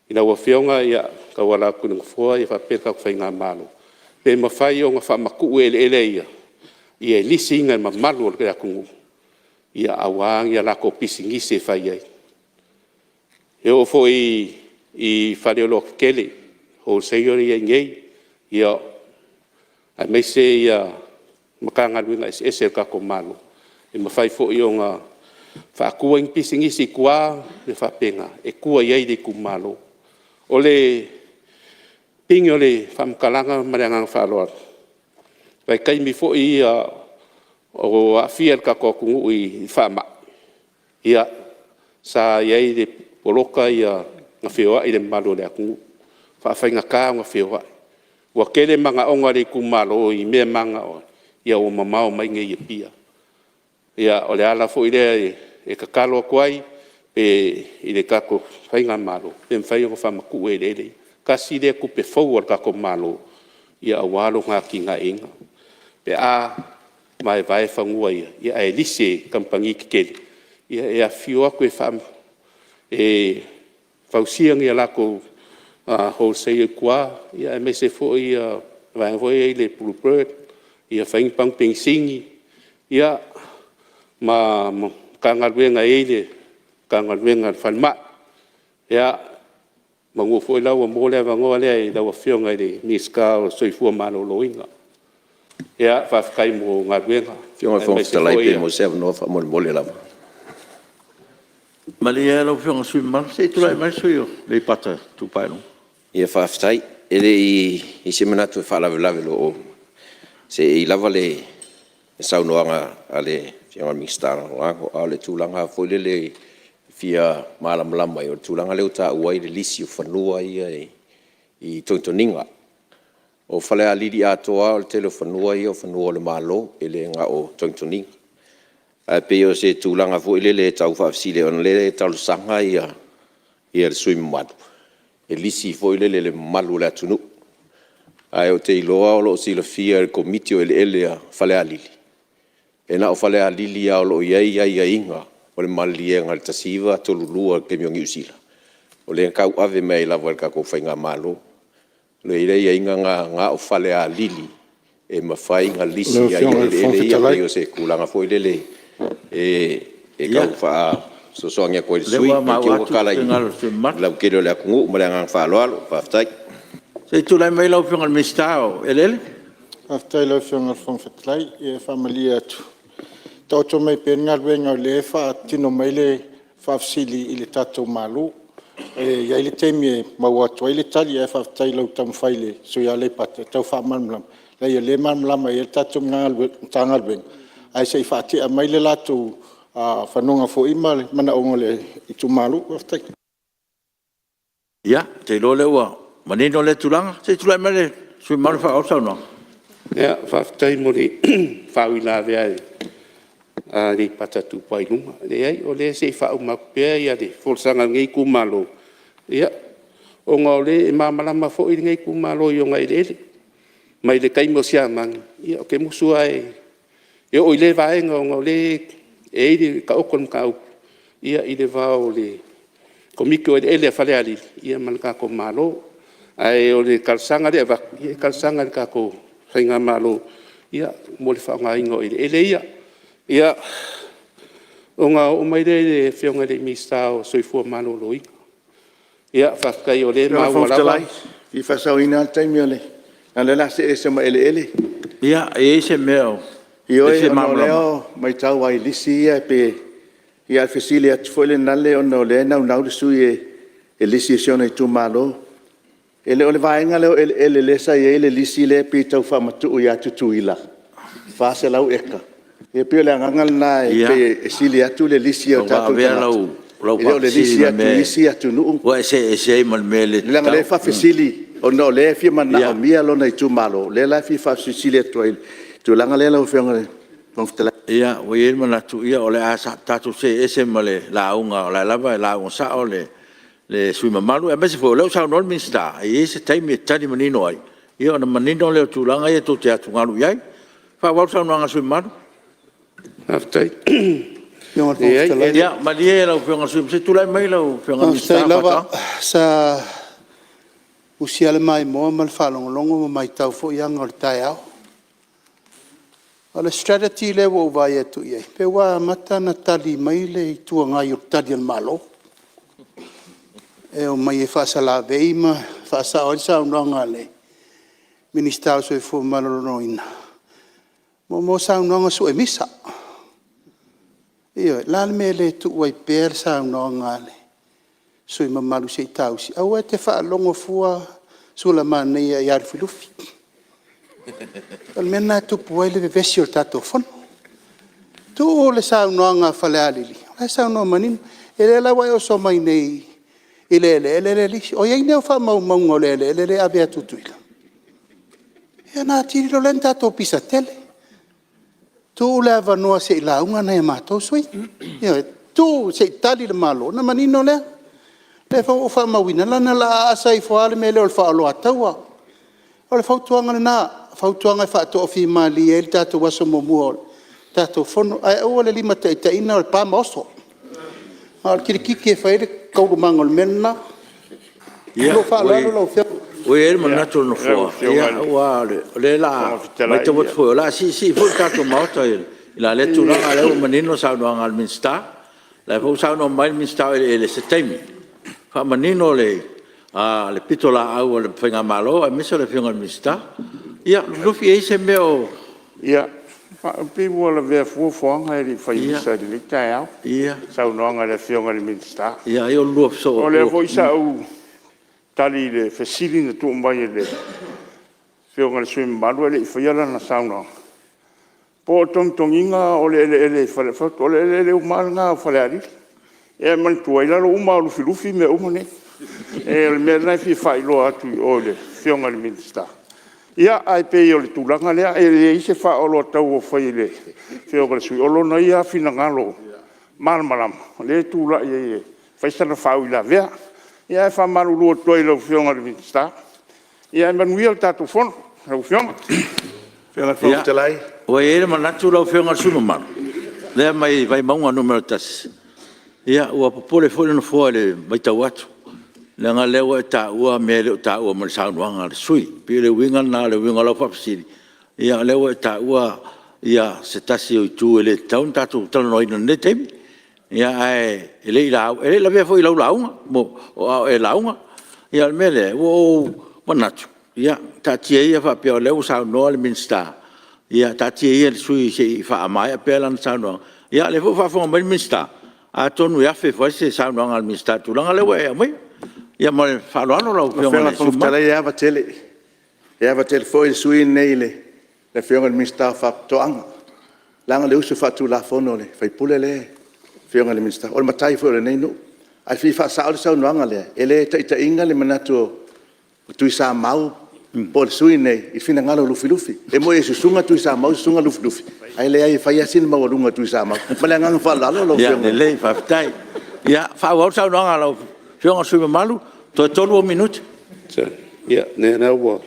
Speaker 4: i lau Afioga e tauala atu i le Nofoa faapea le tatou faigamalo, pe mafai ona faamatuu eleele ia e lisiina e le mamalu o le atunuu aua ni a latou pisinisi e fai ai. E oo foi i faleoloa tetele, wholesaler ia e i ai nei, aemaise Matagaluega eseese a le tatou Malo, e mafai foi ona faatu ai ni pisinisi i tua ma mea faapena e tua i ai le itumalo. O le pigi o le faamatalaga ma le agaga faaaloalo, o vaitaimi foi ia o aafia le tatou atunuu i faamai, ia, sa i ai le poloka ona feoai le mamalu o le atunuu, faafaigata ona feoai. Ua tele manaoga o le itumalo i mea e mananao ai, ia ua mamao mai i inei i Apia. Ia, o le ala foi lea e tatalo atu ai i le tatou faigamalo, pe mafai ona faamatuu eleele ia. Tasi lea tupe fou a le tatou Malo aua lona atinaeina pe a vaevae fanua ia ae lisi e kamupani tetele e afifio atu e fausia ni a latou wholesaler i tua, aemaise foi vaega foi lea e i ai le blue bird, ia fai ni pamu penisini, ia ma Matagaluega e i ai le Matagaluega a le Falemai. Ia, meamanu foi la ua maua le avanoa lea i lau Afioga i le Minisita o le Soifua Maloloina. Ia, faafetai mo galuega,
Speaker 3: Lau Afioga i le Fofoga
Speaker 1: aemaise
Speaker 3: Fetalai
Speaker 1: foi
Speaker 3: pe maua se avanoa faamolemole lava. Malie lava lau Afioga i le sui usufono mamalu, se i tulai mai le sui usufono mo Aleipata Itupa i Luga.
Speaker 5: Faafetai. E le i i ai se manatu e faalavelave o lo o seei lava le saunoaga a le Afioga i le Minisita Lagolago. A o le tulaga lava foi lele e fia malamalama ai, o le tulaga lea ua taua ai le lisi o fanua ia i Togitogiga. O Falealili atoa lava o le tele o fanua ia o fanua o le Malo, e le na o Togitogiga. Ae pei o se tulaga foi lele e tau faafesili ona o lea e talosaga le sui usufono mamalu e lisi foi lele i le mamalu o le atunuu. Ae ou te iloa o lo o silafia e le Komiti o Eleele a Falealili, e na o Falealili lava o lo o i ai aiaiga o le maliliega i le 1932 i le taimi o Niu Sila, o lea na tauave mai ai lava e le tatou faigamalo. O lea e i ai aiaiga na na o Falealili e mafai ona lisi ai eleele ia. E pei o se tulaga foi lele e tau faafesoasoani atu ai i le sui usufono ne i te i ua tala i le lautele o le atunuu. Ma le agaga faaaloalo faafetai.
Speaker 3: Se i tulai mai lau Afioga i le Minisita o Eleele.
Speaker 6: Faafetai i lau Afioga i le Fofoga Fetalai. Ia e faamalie atu, taoto mai pea le galuega o lea e faatino mai le faafesili i le tatou Malo. E i ai le taimi e maua atu ai le tali, ae faafetai i lou taumafai i le sui usufono o Aleipata e tau faamalamalama. Leai o lea e malamalama i ai le tatou Matagaluega, ae se i faatea mai le latou fanoga foi ma le manaoga o le itumalo. Faafetai.
Speaker 3: Ia, ou te iloa o lea ua manino lea tulaga. Se i tulai mai le sui usufono mamalu e faaauau le saunoaga.
Speaker 2: Faafetai mo le faauilavea a Aleipata Itupa i Luga. Leai, o lea se i faauma atu pea le folasaga a lenei itumalo, ona o lea e malamalama foi lenei itumalo i ona eleele mai le taimi o Siamani. Ou te musu lava e oo i lea vaega ona o lea e i ai le taoto o le mataupu i le va o le Komiti o Eleele a Falealili ma le tatou Malo. Ae o le talosaga lea e avatu, ia e talosaga i le tatou faigamalo mo le faaaogaina o eleele ia. Ia, ona oo mai lea i le Afioga i le Minisita o le Soifua Maloloina. Faafetai o lea e maua lava…
Speaker 4: Lau Afioga i le Fofoga Fetalai, e fia faasaoina lava le taimi o le… leaga o lea o le a see ese ma eleele.
Speaker 3: Ia, e i ai se mea o e
Speaker 4: Ioe,
Speaker 3: fia
Speaker 4: ona o
Speaker 3: malamalama
Speaker 4: lea e maitau lava i lisi ia pei… Ia a o le fesili atu foi lena ona o lea e naunau le sui usufono e lisi i si ona itumalo. E le o le vaega lea o eleele lea sa i ai le lisi lea pei e tau faamatuu ia Tutuila le 400 eka? Ia pei o le agaga lena e pei e sili atu le lisi a o
Speaker 3: Ua
Speaker 4: tatou
Speaker 3: avea
Speaker 4: tagata
Speaker 3: lau
Speaker 4: i lo le
Speaker 3: faafesili
Speaker 4: lisi
Speaker 3: ma
Speaker 4: atu i
Speaker 3: mea
Speaker 4: isi atunuu.
Speaker 3: ua e see ese ai ma le mea e le
Speaker 4: Leaga o lea e
Speaker 3: tatau.
Speaker 4: faafesili ona o lea e fia manaomia lona itumalo, lea la e fia faasilisili atu ai i le tulaga lea lau Afioga i le Fofoga Fetalai.
Speaker 3: Ia, ua i ai le manatu o le a tatou see ese ma le lauga o la e lava e lauga sao le sui usufono mamalu, aemaise foi o lea ua saunoa le Minisita e i ai se taimi e tali manino ai, ia ona manino lea o tulaga ia tou te atugalu i ai. Faaauau le saunoaga a le sui usufono mamalu.
Speaker 2: Faafetai.
Speaker 3: Ia malie lau Afioga i le sui usufono, se i tulai mai lau Afioga i le Minisita
Speaker 7: Faafetai
Speaker 3: o
Speaker 7: lava.
Speaker 3: Faatoaga.
Speaker 7: Sa usi lava le maimoa ma le faalogologo ma maitau foi aga o le taeao. O le strategy lea ua ou vaai atu i ai, pei ua amata ona tali mai le Itu Agai i Tali a le Malo e omai e faasalavei ma faasao ai le saunoaga a le Minisita o le Soifua Maloloina mo saunoaga sue misa. Ioe. O le a le mea e le tuu ai pea le saunoaga a le sui usufono mamalu se i saausi. Aua e te faalogo fua Sulamanaia ia Lufilufi. O le mea lena e tupu ai le vevesi o le tatou Fono. Tuu le saunoaga a Falealili o la e saunoa manino. Ia lea la ua e oso mai nei i le eleele lea e lisi. O i ai mea o faamaumauga o le eleele lea e ave ia Tutuila? Ia ona atili loa lea ona tatou pisa tele. Tuu le avanoa se i lauga nai a matou sui usufono. Ioe. Tuu se i tali le Malo ona manino lea. O lea foi ua ou faamauina, leaga o le a asa ifo lava le mea lea o le faaoloataua. O le fautuaga lena, o le fautuaga e faatoafimalie ai le tatou aso muamua o le tatou Fono. Ae aua le limataitaiina o le pa ma oso. Na o le kilikiti e fai ai le taualumaga o le mea lena. Ma lou faaaloalo lau Afioga.
Speaker 3: Ua i ai le manatu o le Nofoa, aua o lea o le a matau atu foi o le a siisii foi le tatou Maota i la lea tulaga, a o lea ua manino le saunoaga a le Minisita. O lea foi ua saunoa mai le Minisita o Eleele, i se taimi faamanino le pitolaau a le faigamalo aemaise o le Afioga i le Minisita. Ia, Lufilufi e i ai se mea o…
Speaker 1: Ia, pei ua lavea fua fuaga ae le i fai misa i lenei taeao i le saunoaga a le Afioga i le Minisita.
Speaker 3: Ia, ai o le lua fesoo…
Speaker 1: O lea foi sa ou
Speaker 8: tali i le fesili na tuu mai e le Afioga i le sui usufono mamalu a o le i faia lana saunoaga, po o togitogiina o le eleele i Faleaseela. O le eleele uma lava lena o Falealili. Ia e manatua, e i lalo uma lava o Lufilufi mea uma nei. O le mea lena e fia faailoa atu i o i le Afioga i le Minisita. Ia, ae pei o le tulaga lea, e leai se faaoloataua o faia i le Afioga i le sui usufono, o lona ia lava finagalo malamalama o lea e tulai ai e fai sana faauilavea. Ae faamalulu atu ai i lau Afioga i le Minisita. Ae manuia le tatou Fono lau Afioga.
Speaker 3: Ia, ua i ai le manatu lau Afioga i le sui usufono mamalu lea mai Vaimauga 1, ia ua popole foi le Nofoa i le matau atu, leaga o lea ua e taua mea e le o taua mai i le saunoaga a le sui usufono. E pei o le uiga lena o le uiga o lau faafesili, a o lea ua e taua se tasi o itu e le tatau ona tatou talanoaina i lenei taimi. Ae le i lavea foi i lau lauga a o e lauga. Ia o le mea lea, ua ou manatu, ia taatia ia faapea o lea ua saunoa le Minisita, ia taatia ia i le sui usufono se i faamaea pea lana saunoaga. Ia a o lea foi ua faafofoga mai le Minisita, atonu e afe ifo ai se saunoaga a le Minisita i le tulaga lea ua e aumaia. Ia ma le faaaloalo lau Afioga i le sui usufono
Speaker 4: Lau Afioga i le Fofoga Fetalai, e ava tele, e ava tele foi le sui usufono lenei i le Afioga i le Minisita o Faatoaga, leaga o le uso faatulafono a le sui usufono lea le Afioga i le Minisita, o le matai foi o lenei nuu. Ae fia faasao le saunoaga lea, e le taitaiina le manatu o Tuisamau po o le sui usufono lenei i le finagalo o Lufilufi. E moni e susuga Tuisamau susuga Lufilufi, ae leai e fai lava sina maualuga o Tuisamau. Ma le agaga faaaloalo lau Afioga. Ia lelei faafetai. Ia faaauau le saunoaga a lau Afioga i le sui usufono mamalu, toe 3 ou minute.
Speaker 2: Ia, o lea ua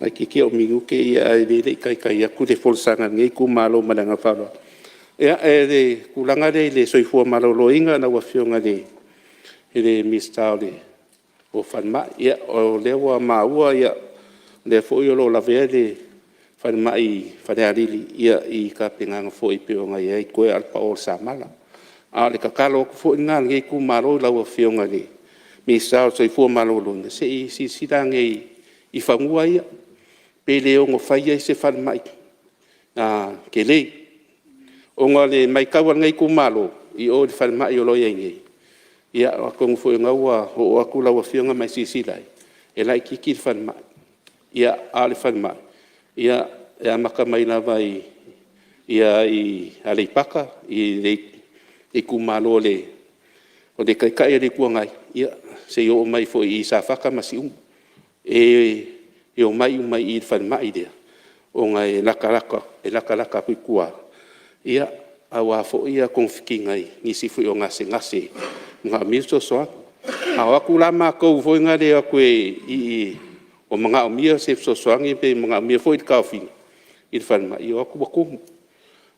Speaker 2: laitiiti ou minute ae le i taitai atu le folasaga a lenei itumalo ma le agaga faaaloalo. Ia, o le tulaga lea i le soifua maloloina lau Afioga i le Minisita o Falemai. Ia o lea ua maua o lea foi o lo o lavea le falemai i Falealili i tapenaga foi pei ona i ai, toe lava o le pao o le samala. A o le tatalo atu foi lena a lenei itumalo i lau Afioga i le Minisita o le Soifua Maloloina, se i silasila ane i fanua ia, pe le ono fai ai se falemai tele. Ona o le matau a lenei itumalo i o i le falemai o lo o i ai nei, ia atonu foi o lena ua oo atu lau Afioga ma e silasila i ai, e laitiiti le falemai. A o le falemai, e amata mai lava i Aleipata i le itumalo o le Taitai o le Itu Agai, seia oo mai foi i Safata ma Siumu. E omai uma i i le falemai lea, ona e latalata atu i tua, aua foi togafitiga i nisi foi o gasegase e manaomia le fesoasoani. A o atu la matou foi lea e o atu i o manaomia se fesoasoani pe manaomia foi le taofiga i le falemai, e o atu ua tumu.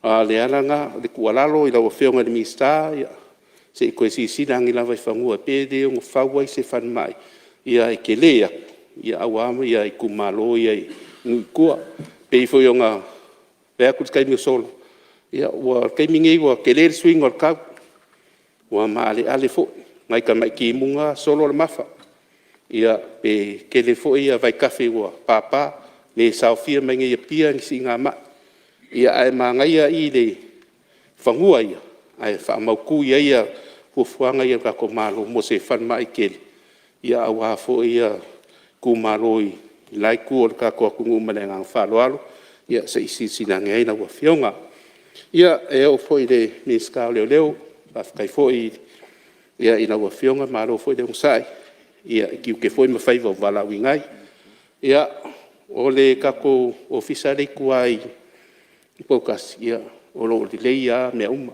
Speaker 2: A o le ala lena o le tuualalo i lau Afioga i le Minisita, se i toe silasila ane lava i fanua pe le ono fau ai se falemai e tele atu aua itumalo ia i nuu i tua. E pei foi ona fai atu i le taimi ua sola, o le taimi lenei ua tele le suiga o le tau, ua maaleale foi, nai tamai timuga solo le mafa, pe tele foi vaitafe ua papa, le saofia mai nei i Apia ni siigamai. Ae manaia i le fanua ia ae faamautu i ai fuafuaga ia a le tatou Malo mo se falemai tele, aua foi itumalo i le la itu o le tatou atunuu. Ma le agaga faaaloalo. Ia se i silasila ane i ai lau Afioga. Ia, e oo foi i le Minisita o Leoleo, faafetai foi i lau Afioga, malo foi le onosai i tiute foi ma faiva ua valaauina ai. Ia, o le tatou ofisa lea i tua i Poutasi, o lo o lelei lava mea uma.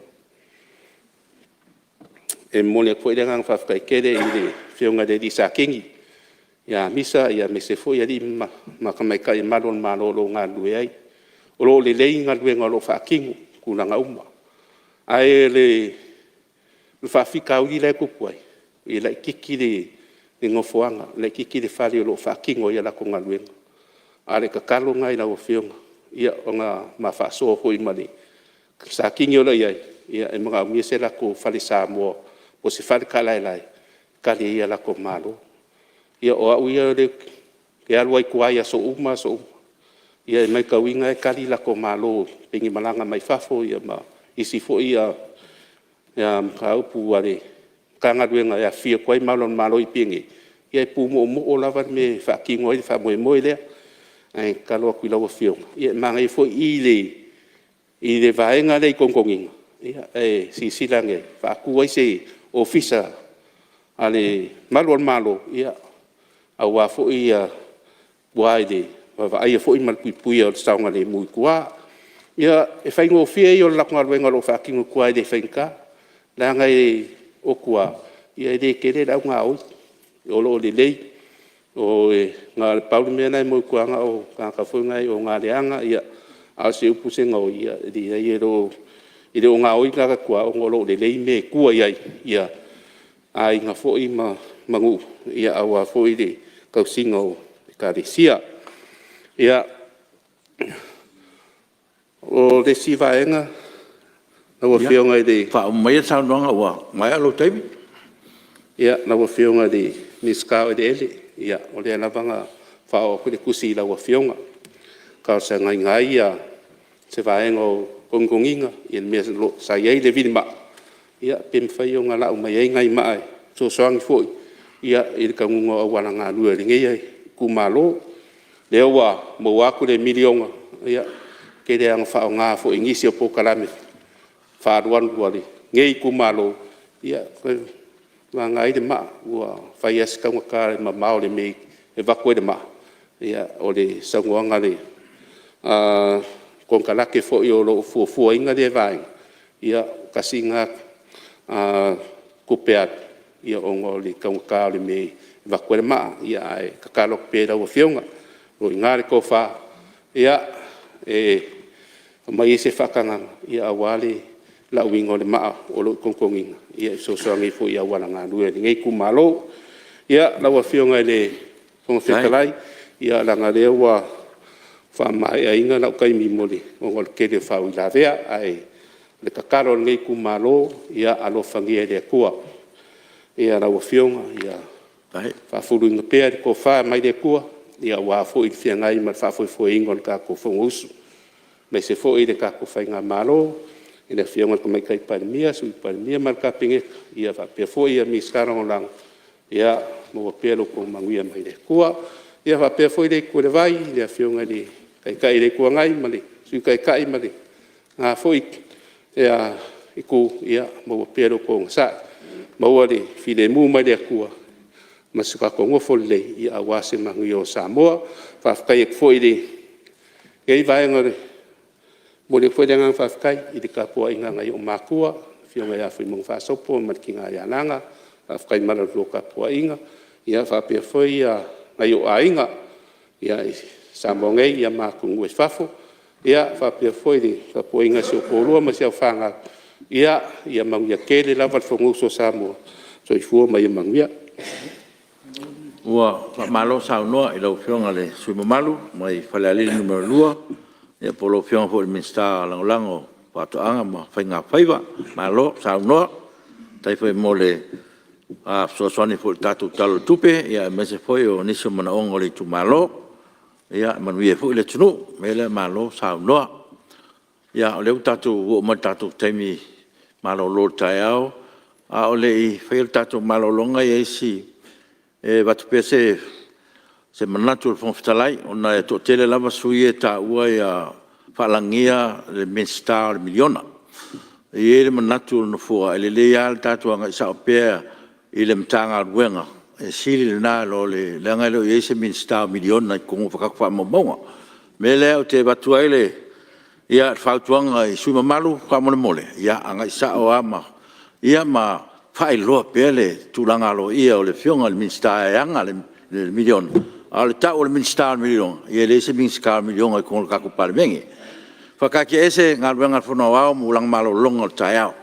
Speaker 2: E momoli atu foi le agaga faafetai tele i le Afioga i le Sa Kini ia Misa aemaise foi alii ma tamaitai malu o le Malo o lo o galulue ai. O lo o lelei galuega o lo o faatino i tulaga uma. Ae o le faafitauli la e tupu ai, e laitiiti le nofoaga, laitiiti le fale o lo o faatino ai a latou galuega. A o le tatalo lena i lau Afioga, ona ma faasoa foi ma le Sa Kini o lo o i ai, e manaomia se latou fale Samoa po o se faletalaetae e tali ai a latou malo. Ia o au ia ou te alu lava i tua i aso uma aso uma, e matauina e tali latou malo i ni malaga mai fafo ma isi foi mataupu a le Matagaluega e afifio atu ai malu o le Malo i Apia nei, Ia e pumoomoo lava le mea e faatino ai le faamoemoe lea. Ae tatalo atu i lau Afioga, ia e manaia foi i i le vaega lea i Togitogiga, e silasila ane e faatu ai se Ofisa a le Malu o le Malo, aua foi tua i le vaavaaia foi ma le puipuia o le saogalemu i tua. Ia, e faigofie ia o le latou galuega o lo o faatino i tua e le faigata, leaga o tua, e le tele le au gaoi, o lo o lelei. Na o le pau le mea la e maua i tua na o tagata foi na e ogaleaga, a o se upu se gaoi, e leai e le o gaoi tagata i tua ona o lo o lelei mea e tua i ai aiga foi ma nuu aua foi le tausiga o Ekalesia. Ia, o le isi vaega lau Afioga i le… Ia, faauma maia le saunoaga ua maea lou taimi. Lau Afioga i le Minisita o Eleele, ia o lea lava na faaoo atu le tusi i lau Afioga e talosagaina ai se vaega o togitogiina i le mea sa i ai le vilimaa, pe mafai ona lau mai ai nai maa e fesoasoani foi i le tanuga o auala galue o lenei itumalo. O lea ua maua atu le $1 miliona, ia, e tele lava ina faaaoga foi i nisi o polokalame faaalualu a lenei itumalo, vagana ai le maa ua fai lava si taugata o le mamao o le mea e avatu ai le maa, o le saunoaga a le konekarate foi o lo o fuafuaina lea vaega, ia tasi lena tupe alu ona o le taugata o le mea e avatu ai le maa. Ae tatalo atu pea i lau Afioga, o lo o i ina le tofa e aumai ai se faatagaga aua le lauina o le maa o lo o i Togitogiga e fesoasoani ai foi i auala galue o lenei itumalo. Ia, lau Afioga i le Fofoga Fetalai, ia leaga o lea ua faamaeaina lou taimi ona o le tele o faauilavea. Ae o le tatalo a lenei itumalo, ia alofagia e le Atua lau Afioga, ia faafuluina pea le tofa mai le Atua aua foi le feagai ma le faafoefoeina o le tatou Fonousu, aemaise foi le tatou faigamalo i le Afioga i le Tamaitai Palemia, Sui Palemia ma le Kapeneta, faapea foi Minisita Lagolago, ia maua pea lo outou manuia mai le Atua. Ia faapea foi lea Itu o le vai i le Afioga i le Taitai o le Itu Agai ma le Sui Taitai ma lena foi Itu, ia maua pea lo outou onosai, maua le filemu mai le Atua ma so tatou nofo lelei aua se manuia o Samoa. Faafetai atu foi i lenei vaega, e momoli atu foi le agaga faafetai i le tapuaiga a nai ou matua, le Afioga ia Fuimaga Faasopo ma le tina ia Laga, faafetai mo la oulua tapuaiga. Ia faapea foi nai ou aiga i Samoa nei ma atunuu i fafo. Ia faapea foi le tapuaiga a si ou toalua ma si au fanau, ia manuia tele lava le Fonousu a Samoa. Soifua ma ia manuia.
Speaker 3: Ua faamalo saunoa i lau Afioga i le sui usufono mamalu mai Falealili 2, po o lau Afioga foi i le Minisita Lagolago o Faatoaga ma Faiga Faiva. Malo saunoa. Faafetai foi mo le fesoasoani foi i le tatou Tala o le Tupe, aemaise foi o nisi o manaoga o le itumalo. Ia manuia ai foi le atunuu. O le mea lea, malo saunoa. Ia, o lea ua tatou oo mai i le tatou taimi malolo o le taeao. A o le i faia le tatou malologa e avatu pea se manatu o le Fofoga Fetalai, ona e toatele lava sui usufono ia e taua faalagia le Minisita o le Miliona. E i ai le manatu o le Nofoa, e lelei lava le tatou agai sao pea i le Matagaluega, e sili lena nai lo le… leaga e le o i ai se Minisita o Miliona i totonu o tatou faamaumauga. O le mea lea ou te avatu ai le fautuaga i sui usufono mamalu faamolemole, ia agai sao lava ma faailoa pea le tulaga aloaia o le Afioga i le Minisita e ana le miliona. A o le ta'u o le Minisita o le Miliona, ia e leai se Minisita o le Miliona i totonu o le tatou Palemene. E faataatiaese Galuega a le Fono Aoao mo lana malologa o le taeao.